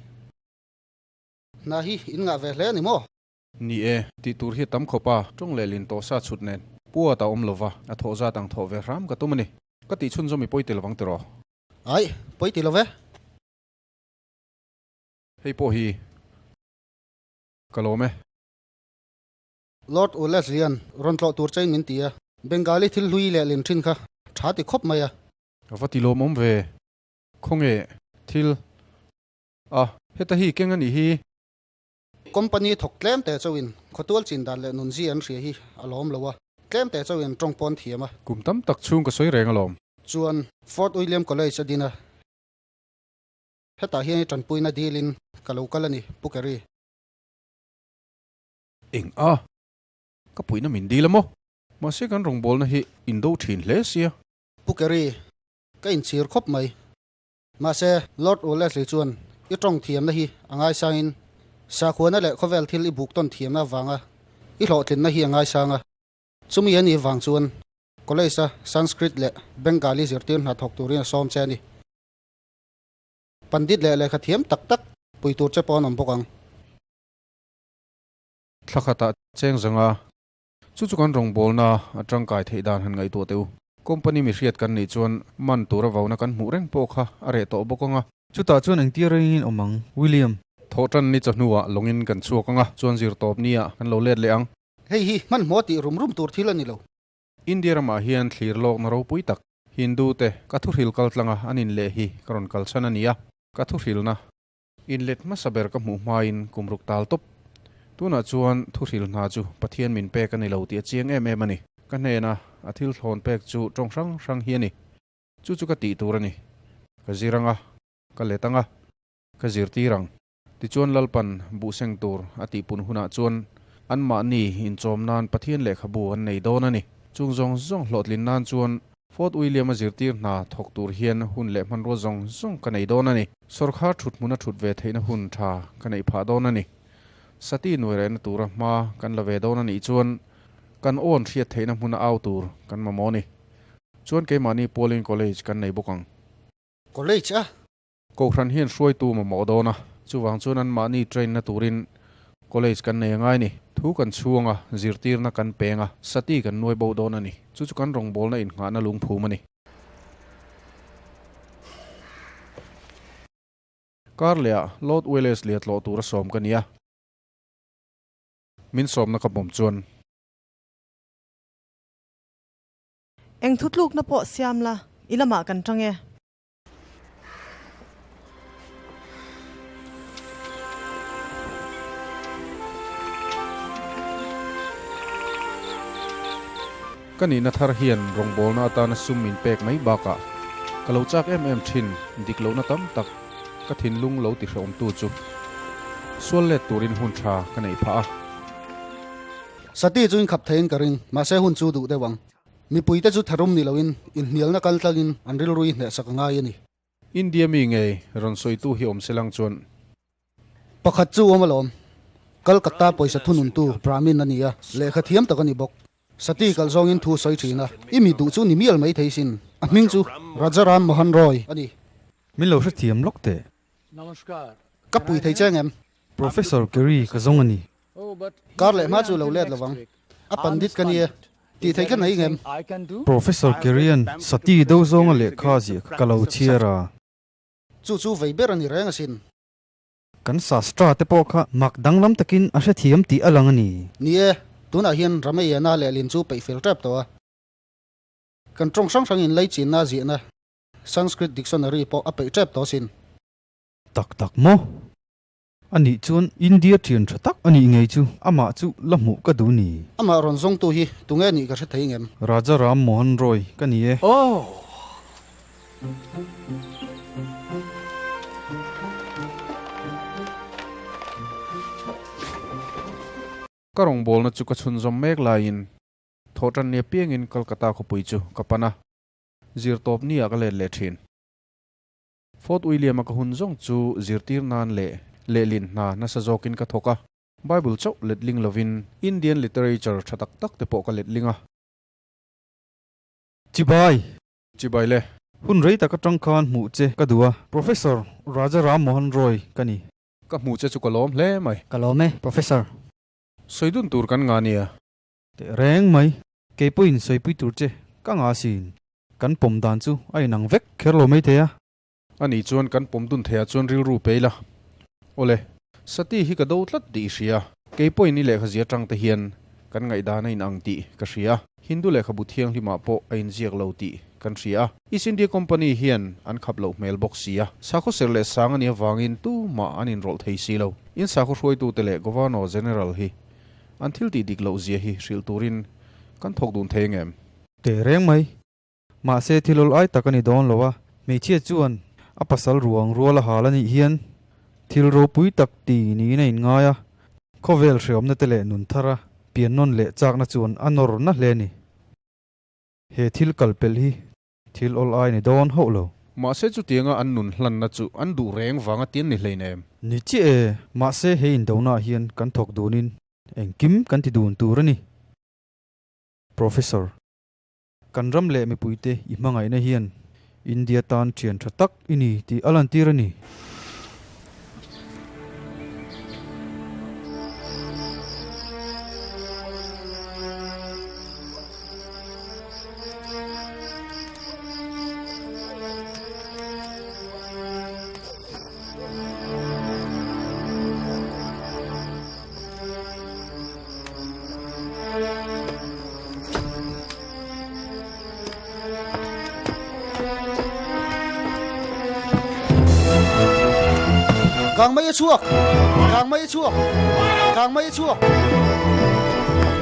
Hna hi in ngah ve hle a ni maw? Ni e, tih tur hi a tam khawp a, tawng leh lin tawh sa chhut nen. Puat a awm lova, a thawh zat ang thawh ve hram ka tum a ni. Ka tih chhunzawm i pawi ti lovang tiraw? Aih, pawi ti love. Hei pawh hi ka lawm e. Lord Wellesley-a'n rawn tlawh tur chein min ti a, Bengali thil hlui leh lin thin kha tha ti khawp mai a. A va ti lawmawm ve. Khawnge thil a heta hi keng a nih hi. Company thawk tlem te chauhin khawtual chin dan leh nunzi an hria hi a lawm lo a, tlem te chauhin tawng pawn thiam a. Kum tam tak chhung ka sawi reng alawm. Chuan Fort William College a din a, hetah hian i tanpuina dilin ka lo kal a ni, Pu Kerry. Eng a? Ka puihna min dil a maw? Mahse kan rawngbawlna hi in do thin hle sia. Pu Kerry, ka inchhir khawp mai. Mahse, Lord Wellesley chuan i tawng thiamna hi a ngaisangin sakhuana leh khawvel thil i buk tawn thiamna avanga i hlawhtlinna hi a ngaisang a. Chumi a nih vang chuan College-a Sanskrit leh Bengali zirtir hna thawk turin a sawm che a ni. Pandit leh lehkha thiam tak tak pui tur che pawh an awm bawk ang. Thla khatah cheng zanga Chu chu kan rawngbawlna a tangkai theih dan han ngaihtuah teh u. Company mi hriat kan nih chuan man tura vauna kan hmuh reng pawh kha a reh tawh bawk ang a. Chutah chuan engtia rengin awm ang, William? Thawhtan ni chawhnuah lawngin kan chhuak ang a, chuan zirtawp nia kan lo let leh ang. Hei hi hmanhmawh tih rum rum tur thil a ni lo. India ramah hian thlir lawkna ropui tak, Hindu te ka thuhril kal tlanga an inleh hi ka rawn kal chhan a ni a, ka thuhrilna. Inlet hmasa ber ka hmuh hmain kum ruk tal tawp. Tunah chuan thuhril hna chu Pathian min pek a ni lo tih a chiang em em a ni. Ka hnena a thil thlawn pek chu tawng hrang hrang hi a ni. Chu chu ka tih tur a ni. Ka zir ang a, ka let ang a, ka zirtir ang. Tichuan Lalpan buhseng tur a tihpun hunah chuan anmahni inchawm nan Pathian lehkhabu an nei dawn a ni. Chung zawng zawng hlawhtlin nan chuan Fort William-a zirtir hna thawk tur hian hun leh hmanrua zawng zawng ka nei dawn a ni. Sawrkhar thut hmuna thut ve theihna hun tha ka neih phah dawn a ni. Sati nuairehna tura hma kan la ve dawn a nih chuan kan awn hriat theihna hmuna au tur kan mamawh a ni. Chuan keimahni pualin college kan nei bawk ang. College a? Kohhran hian hruaitu mamawh dawn a, chuvang chuan anmahni train na turin college kan nei angai ni. Thu kan chhuang a, zirtirna kan peng a, sati kan nuai bo dawn a ni. Chu chu kan rawngbawlna innghahna lungphum a ni. Kar lehah Lord Wellesley a tlawh tura sawm ka ni a. Min sawmna ka pawm chuan. Eng thutlukna pawh siam la, i lamah kan tang e. Ka nihna thar hian rawngbawlna atana sum min pek mai bakah ka lo chak em em thin dik lohna tam tak ka thinlung lo tihrehawmtu chu sual let turin hun tha ka neih phah a. Sati chu inkhap theiin ka ring, mahse hun chu duh deuh ang. Mipuite chu tharum ni loin inhnialna kal tlangin an rilrui hnehsak a ngai a ni. India mi ngei rawn sawitu hi awm se lang chuan. Pakhat chu awm alawm. Calcutta pawisa thununtu Brahmin a ni a, lehkha thiam tak a ni bawk. Sati kal zawngin thu sawi thin a, i mi duh chu ni mial mai thei sin. A hming chu Rajaram Mohan Roy a ni. Min lo hrethiam lawk teh. Ka pui thei che ngem? Professor Kerry ka zawng a ni. Kar leh hma chu lo let lovang. A pandit ka nia, tih theih ka nei ngem? Professor Kerry-a'n Sati do zawnga lehkha ziah ka lo chhiar a. Chu chu vei ber a ni reng asin. Kan Sastra te pawh kha mak danglam takin a hrethiam tih a lang a ni. Ni e, tunah hian Ramayana leh Lin chu peih fel tep tawh a. Kan tawng hrang hrangin leichinna ziahna Sanskrit dictionary pawh a peih tep tawh asin. Tak tak maw? A nih chuan India thian tha tak a nih ngei chu amah chu la hmuh ka duh ni. Amah rawn zawngtu hi tunge nih ka hre thei ngem? Raja Ram Mohan Roy ka ni e. Oh! Ka rawngbawlna chu ka chhunzawm mek laiin thawhtan ni apiangin Kolkata khawpui chu ka pan a, zirtawp niah ka let leh thin. Fort William-a ka hun zawng chu zirtir nan leh lehlin hna nasa zawkin ka thawk a, Bible chauh letling lovin Indian literature tha tak tak te pawh ka letling a. Chibai! Chibai le. Hun rei tak atang khan hmuh che ka duh a, Professor Raja Ram Mohan Roy ka ni. Ka hmuh che chu ka lawm hle mai. Ka lawm e, Professor. Sawi dun tur kan nga nia. Teh reng mai. Kei pawhin sawipui tur che ka nga sin. Kan pawm dan chu a inang vek kher lo mai thei a. Ani chuan kan pawm dun theiah chuan rilru pe ila. Awle, Sati hi ka do tlat tih i hria. Kei pawhin i lehkha zia tang te hian Kan ngaihdan a inang tih ka hria. Hindu lehkhabu thianghlimah pawh a inziak lo tih kan hria a. East India Company hian an khap loh hmel bawk si a. Sakhaw ser leh sang a nih avangin tumah an inrawlh thei si lo. In sakhaw hruaitute leh Governor General hi an thil tih dik loh zia hi hrilh turin kan thawk dun thei angem? Teh reng mai. Mahse thil awl ai tak a ni dawn lo a, hmeichhia chuan a pasal ruang rual a hal a nih hian thil ropui tak ti niin a inngai a, khawvel hreawmna te leh nun thar a pian nawn leh chakna chuan a nawr na hle a ni. He thil kal pelh hi thil awl ai ni dawn hauh lo. Mahse chutianga an nun hlanna chu an duh reng vanga tian ni hleinem. Ni chiah e, mahse he indonaah hian kan thawk dunin engkim kan ti dun tur a ni. Professor. Kan ram leh mipuite i hmangaihna hian India tan thian tha tak i ni tih a lantir a ni. Kang mai a chhuak! Kang mai a chhuak! Kang mai a chhuak!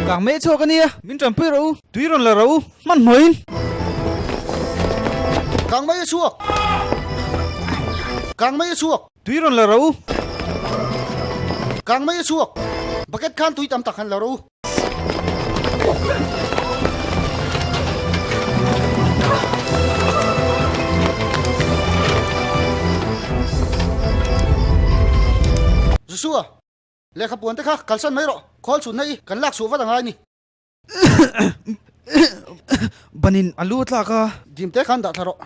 Kang mai a chhuak a nia, min tanpui rawh u, tui rawn la rawh u, hmanhmawhin! Kang mai a chhuak! Kang mai a chhuak! Tui rawn la rawh u! Kang mai a chhuak! Bucket khan tui tam tak han la rawh u! Joshua, lehkha puan te kha kalsan mai rawh, khawl chhunna i kan lak chhuah vat a ngai ni. Banin a lu a tlak a. Dim te khan dah thla rawh.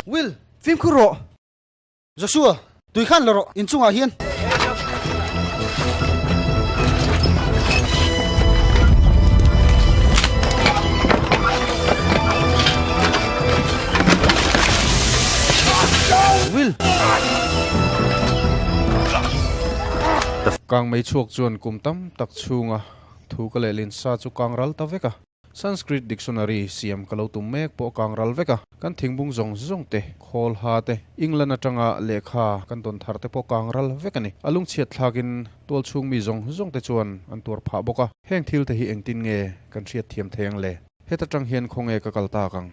Will, fimkhur rawh. Joshua, tui khan la rawh, inchungah hian. Will! Kang mei chhuak chuan kum tam tak chhunga thu ka lehlin sa chu kang ral ta vek a. Sanskrit dictionary siam ka lo tum mek pawh kang ral vek a. Kan thingbung zawng zawng te, khawl ha te, England atanga lehkha kan dawn thar te pawh kang ral vek a ni. A lungchhiat thlakin tual chhung mi zawng zawng te chuan an tuar phah bawk a. Heng thil te hi engtin nge kan hriat thiam thei ang le? Heta tang hian khawnge ka kal tak ang?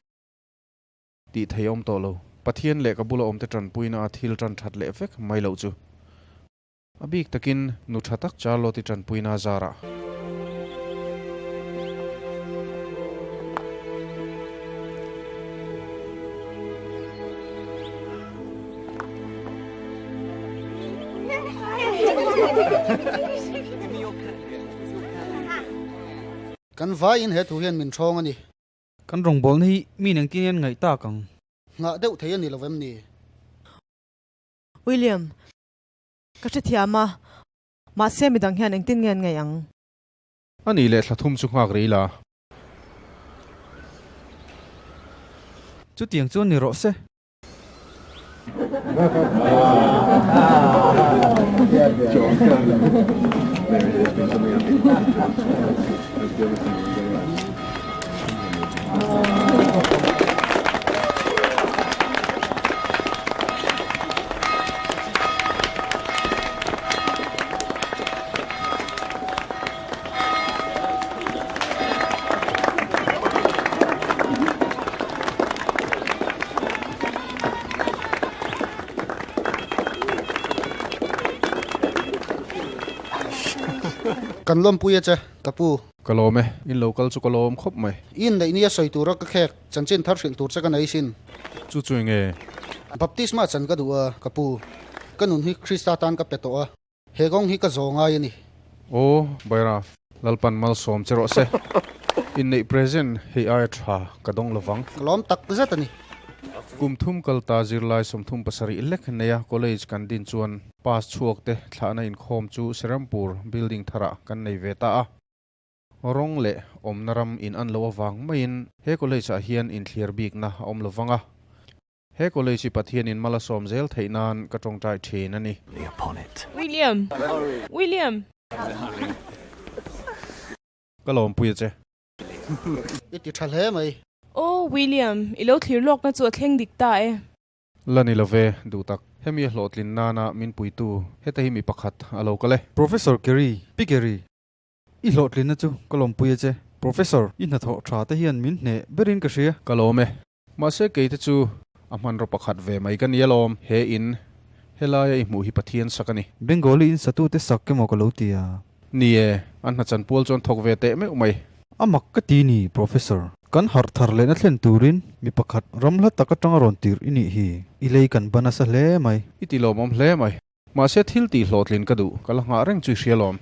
Tih thei awm tawh lo. Pathian leh ka bula awmte tanpuina a thil tan that leh vek mai loh chu. A bik takin nu tha tak Charlotte-i tanpuina a zarah. Kan vaiin he thu hian min ṭhawng a ni. Kan rawngbawlna hi mi nengtin hian ngaih tak ang. Nghah deuh thei a ni lo em ni? William, ka hrethiam a, mahse midang hian engtin nge an ngaih ang? A nih leh thla thum chu nghak rih la. Chutiang chuan ni rawh se. Kan lawmpui a che, ka pu. Ka lawm e, in lo kal chu ka lawm khawp mai. I inneih nia sawi tura ka khek, chanchin thar hrilh tur che ka nei sin. Chu chu enge? Baptisma chan ka duh a, ka pu. Ka nun hi Krista tan ka pe tawh a. He kawng hi ka zaw ngai a ni. Aw, Bairav, Lalpan malsawm che rawh se. Inneih present hei aia tha ka dawng lovang. Ka lawm tak zet a ni. Kum thum kal ta zirlai 37 lek neia college kan din chuan pass chhuak te thlahna inkhawm chu Serampur building tharah kan nei ve ta a. Rawng leh awmna ram in an lo avang maiin he college ah hian inthliar bikna a awm lovang a. He college hi Pathianin mal a sawm zel theih nan ka tawngtai thin a ni. William! William! Ka lawmpui a che. I ti tha hle mai. Aw, William, i lo thlir lawkna chu a thleng dik ta e. La ni lo ve, duh tak. Hemi a hlawhtlin nana min puitu heta hi mi pakhat a lo kal e. Professor Kerry, Pi Kerry, i hlawhtlinna chu ka lawmpui a che. Professor, i hnathawh tha te hian min hneh berin ka hria. Ka lawm e. Mahse keite chu a hmanraw pakhat ve mai ka ni alawm. He in, helaia i hmuh hi Pathian sak a ni. Bengali in satute sak emaw ka lo ti a. Ni e, an hnachan pual chuan thawk ve teh meuh mai. A mak ka ti ni, Professor. Kan harh thar lehna thlen turin mi pakhat ram hla tak atanga rawn tirh i nih hi. I lei kan ban nasa hle mai. I ti lawmawm hle mai. Mahse thil tih hlawhtlin ka duh, ka la nghah reng chu i hria lawm.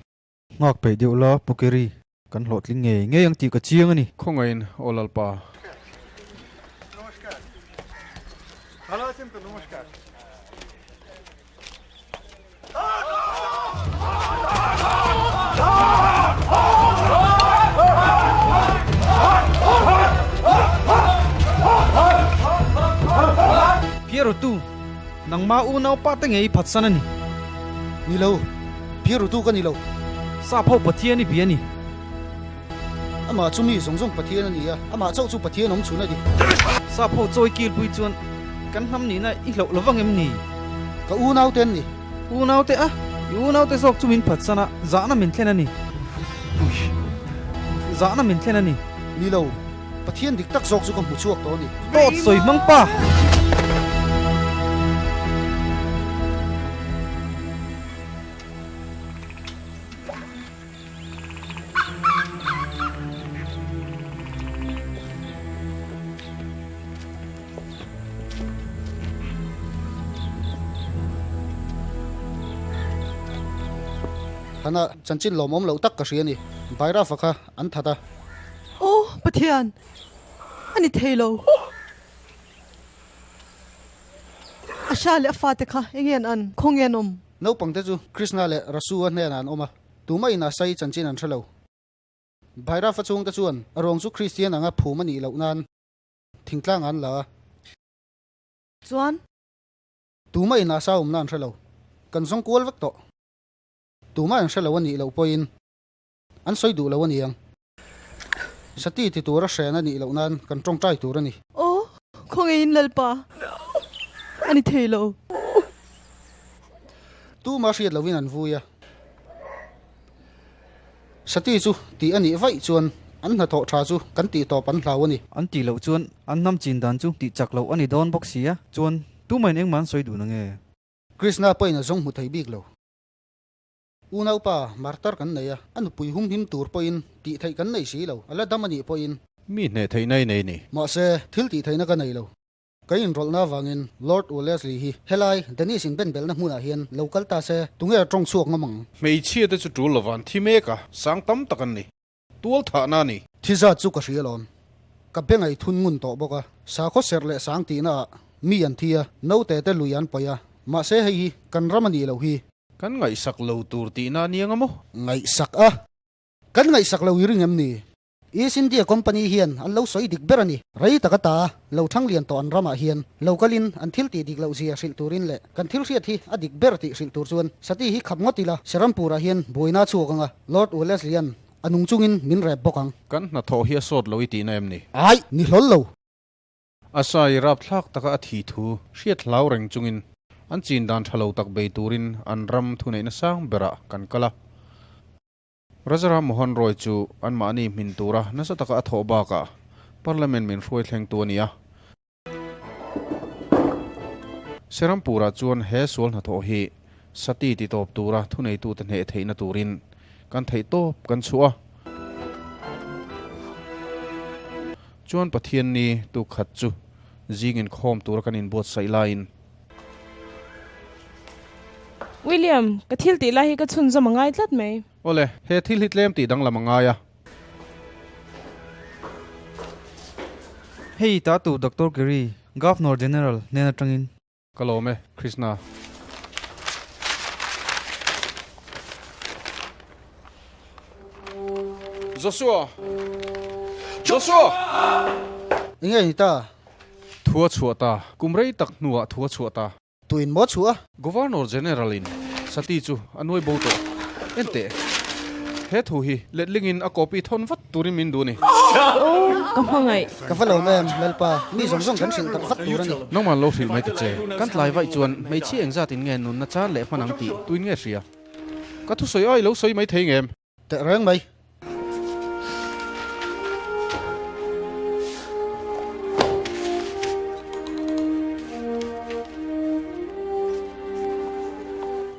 Nghak peih deuh la, Pu Kerry. Kan hlawhtling ngei ngei ang tih ka chiang a ni. Khawngaihin, aw Lalpa. Phiarutu, nangma unaupa te ngei i phatsan a ni. Ni lo, phiarutu ka ni lo. Sap ho Pathian i bia a ni. Amah chu mi zawng zawng Pathian a ni a, amah chauh chu Pathian awm chhun a ni. Sap ho chawi kilpui chuan kan hnam nihna i hlauh lo vang em ni? Ka unaute an ni. Unaute a? I unaute zawk chu min phatsan a, zahna min thlen a ni. Zahna min thlen a ni. Ni lo, Pathian dik tak zawk chu ka hmu chhuak tawh a ni. Dawt sawi hmang pa! Hana chanchin lawmawm loh tak ka hria a ni. Bairafa kha an that a. Aw Pathian, a ni thei lo. A hra leh a fate kha enge an an? Khawnge an awm? Naupangte chu Krishna leh Rasu-a hnenah an awm a. Tumah in Asai chanchin an hre lo. Bhairav-a chhungte chuan a ruang chu Kristian anga phum a nih loh nan thingtlang an la a. Chuan? Tumah in Asa awmna an hre lo. Kan zawng kual vek tawh. Tumah an hre lo a nih loh pawhin an sawi duh lo a ni ang. Sati ti tura hren a nih loh nan kan tawngtai tur a ni. Aw, khawngaihin Lalpa, a ni thei lo. Tuma hriat lohin an vui a. Sati chu tih a nih vaih chuan an hnathawh tha chu kan tih tawp an hlau a ni. An tih loh chuan an hnam chin dan chu tih chak loh a ni dawn bawk si a, chuan tumahin engmah an sawi duh nange? Krishna pawhin a zawng hmu thei bik lo. Unaupa martar kan nei a, a nupui humhim tur pawhin tih theih kan nei si lo, a la dam a nih pawhin. Mi hneh theihna i nei ni. Mahse, thil tih theihna ka nei lo. Ka inrawlhna avangin Lord Wellesley hi helai Dennis in benbelna hmunah hian lo kal ta se, tunge a tawng chhuak ngam ang? Hmeichhia te chu tul lova an thi mek a, sang tam tak an ni. Tual thahna a ni. Thi zat chu ka hria alawm. Ka bengai thun ngun tawh bawk a, sakhaw serh leh sang tihna ah mi an thi a, naute te lui an paih a, mahse hei hi kan ram a nih loh hi. Kan ngaihsak lo tur tihna a niang a maw? Ngaihsak a? Kan ngaihsak lo i ring em ni? East India Company hian an lo sawi dik ber a ni. Rei taka ta, lo thang lian tawh an ramah hian lo kalin an thil tih dik loh zia hrilh turin leh kan thil hriat hi a dik ber tih hrilh tur chuan Sati hi khap ngawt ila Serampurah hian buaina a chhuak ang a, Lord Wellesley-a'n a nung chungin min rep bawk ang. Kan hnathawh hi a sawt lo i tihna em ni? Aih, ni hlawl lo. A sai rapthlak taka a thi thu hriat hlau reng chungin an chin dan tha lo tak bei turin an ram thuneihna sang berah kan kal a. Rajaram Mohan Roy chu anmahni hmin tura nasa taka a thawh bakah Parliament min hruai thlengtu a ni a. Serampurah chuan he sual hnathawh hi Sati ti tawp tura thuneitute hneh theihna turin kan theih tawp kan chhuah a. Chuan Pathian ni tuk khat chu zing inkhawm tura kan inbuatsaih laiin. William, ka thil tih lai hi ka chhunzawm a ngai tlat mai. Awle, he thil hi tlem tih danglam a ngai a. Hei ta tu Doctor Gary, Governor General hnen atangin. Ka lawm e, Krishna. Joshua! Joshua! Enge ni ta? Thu a chhuah ta. Kum rei tak hnuah thu a chhuah ta. Tuin maw chhuah a? Governor General in Sati chu a nuai bo tawh. Enteh, he thu hi letlingin a copy thawn vat turin min duh a ni. Aw, ka hmangaih. Ka va lo em, Lalpa, mi zawng zawng kan hrilh tak vat tur a ni. Nangman lo hrilh mai ta che. Kan tlai vaih chuan hmeichhia engzat in nge nunna chan leh hman ang tih tuin nge hria? Ka thusawi ai lo sawi mai thei ngem? Teh reng mai.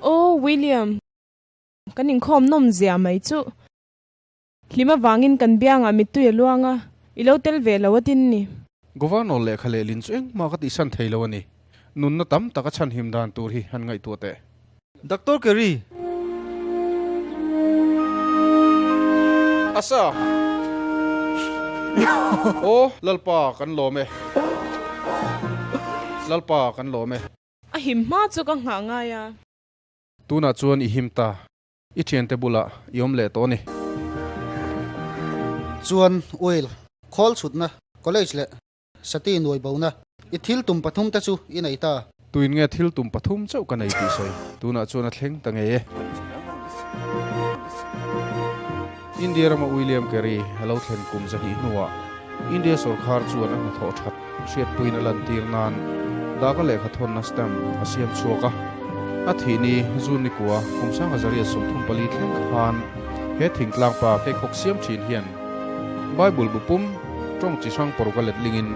Aw William, kan inkhawm nawm zia mai chu. Hlim avangin kan biangah mittui a luang a, i lo tel ve lo a tin ni. Governor lehkha lehlin chu engmah ka tihsan thei lo a ni. Nunna tam tak a chhanhim dan tur hi han ngaihtuah teh. Doctor Kerry. Asa. Aw, Lalpa kan lawm e. Lalpa kan lawm e. A him hma chu ka nghah ngai a. Tunah chuan i him ta. I thiante bulah i awm leh tawh a ni. Chuan Oil, khawl chhutna, College leh Sati nuai bona, i thil tum pathum te chu i nei ta. Tuin nge thil tum pathum chauh ka nei tih sawi? Tunah chuan a thleng ta ngei e. India rama William Carey a lo thlen kum zahnih hnuah India sawrkhar chuan a hnathawh that hriatpuiin a lantir nan Daka lehkha thawnna stamp a siam chhuak a. A thih ni June nikua kum 1934 thleng khan he thingtlang pa pheikhawk siam thin hian Bible bu pum tawng chi hrang paruk a letlingin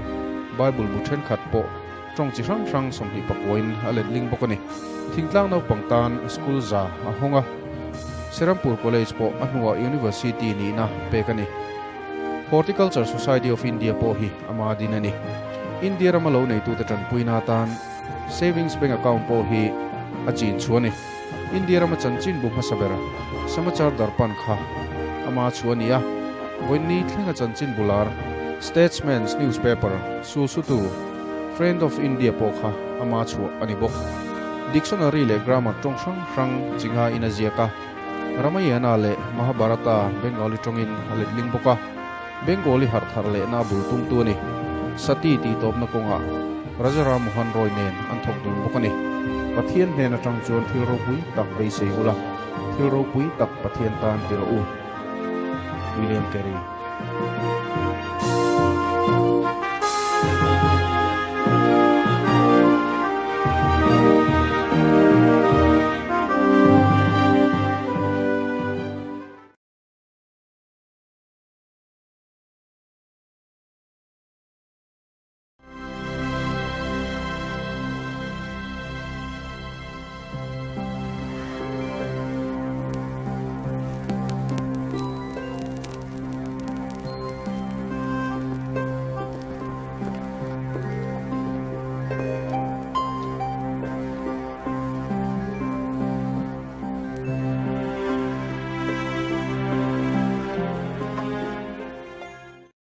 Bible bu thenkhat pawh tawng chi hrang hrang 28in a letling bawk a ni. Thingtlang naupang tan school za a hawng a, Serampur College pawh a hnuah University nihna pek a ni. Horticulture Society of India pawh hi ama din a ni. India rama lo neitute tanpuina atan Savings Bank account pawh hi a chin chhuah a ni. India rama chanchin bu hmasa ber Samachar Darpan kha ama chhuah a ni a, vawiinni thlenga chanchin bu lar Statesman's Newspaper, Sulsutu, Friend of India pawh kha ama chhuah a ni bawk. Dictionary leh grammar tawng hrang hrang chi ngaiin a ziak a, Ramayana leh Mahabharata Bengali tawngin a letling bawk a, Bengali harh thar lehna a bul tumtu a ni. Sati tih tawpna kawngah Raja Ram Mohan Roy nen an thawk dun bawk a ni. Pathian hnen atang chuan thil ropui tak beisei ula, thil ropui tak Pathian tan ti rawh u. William Carey.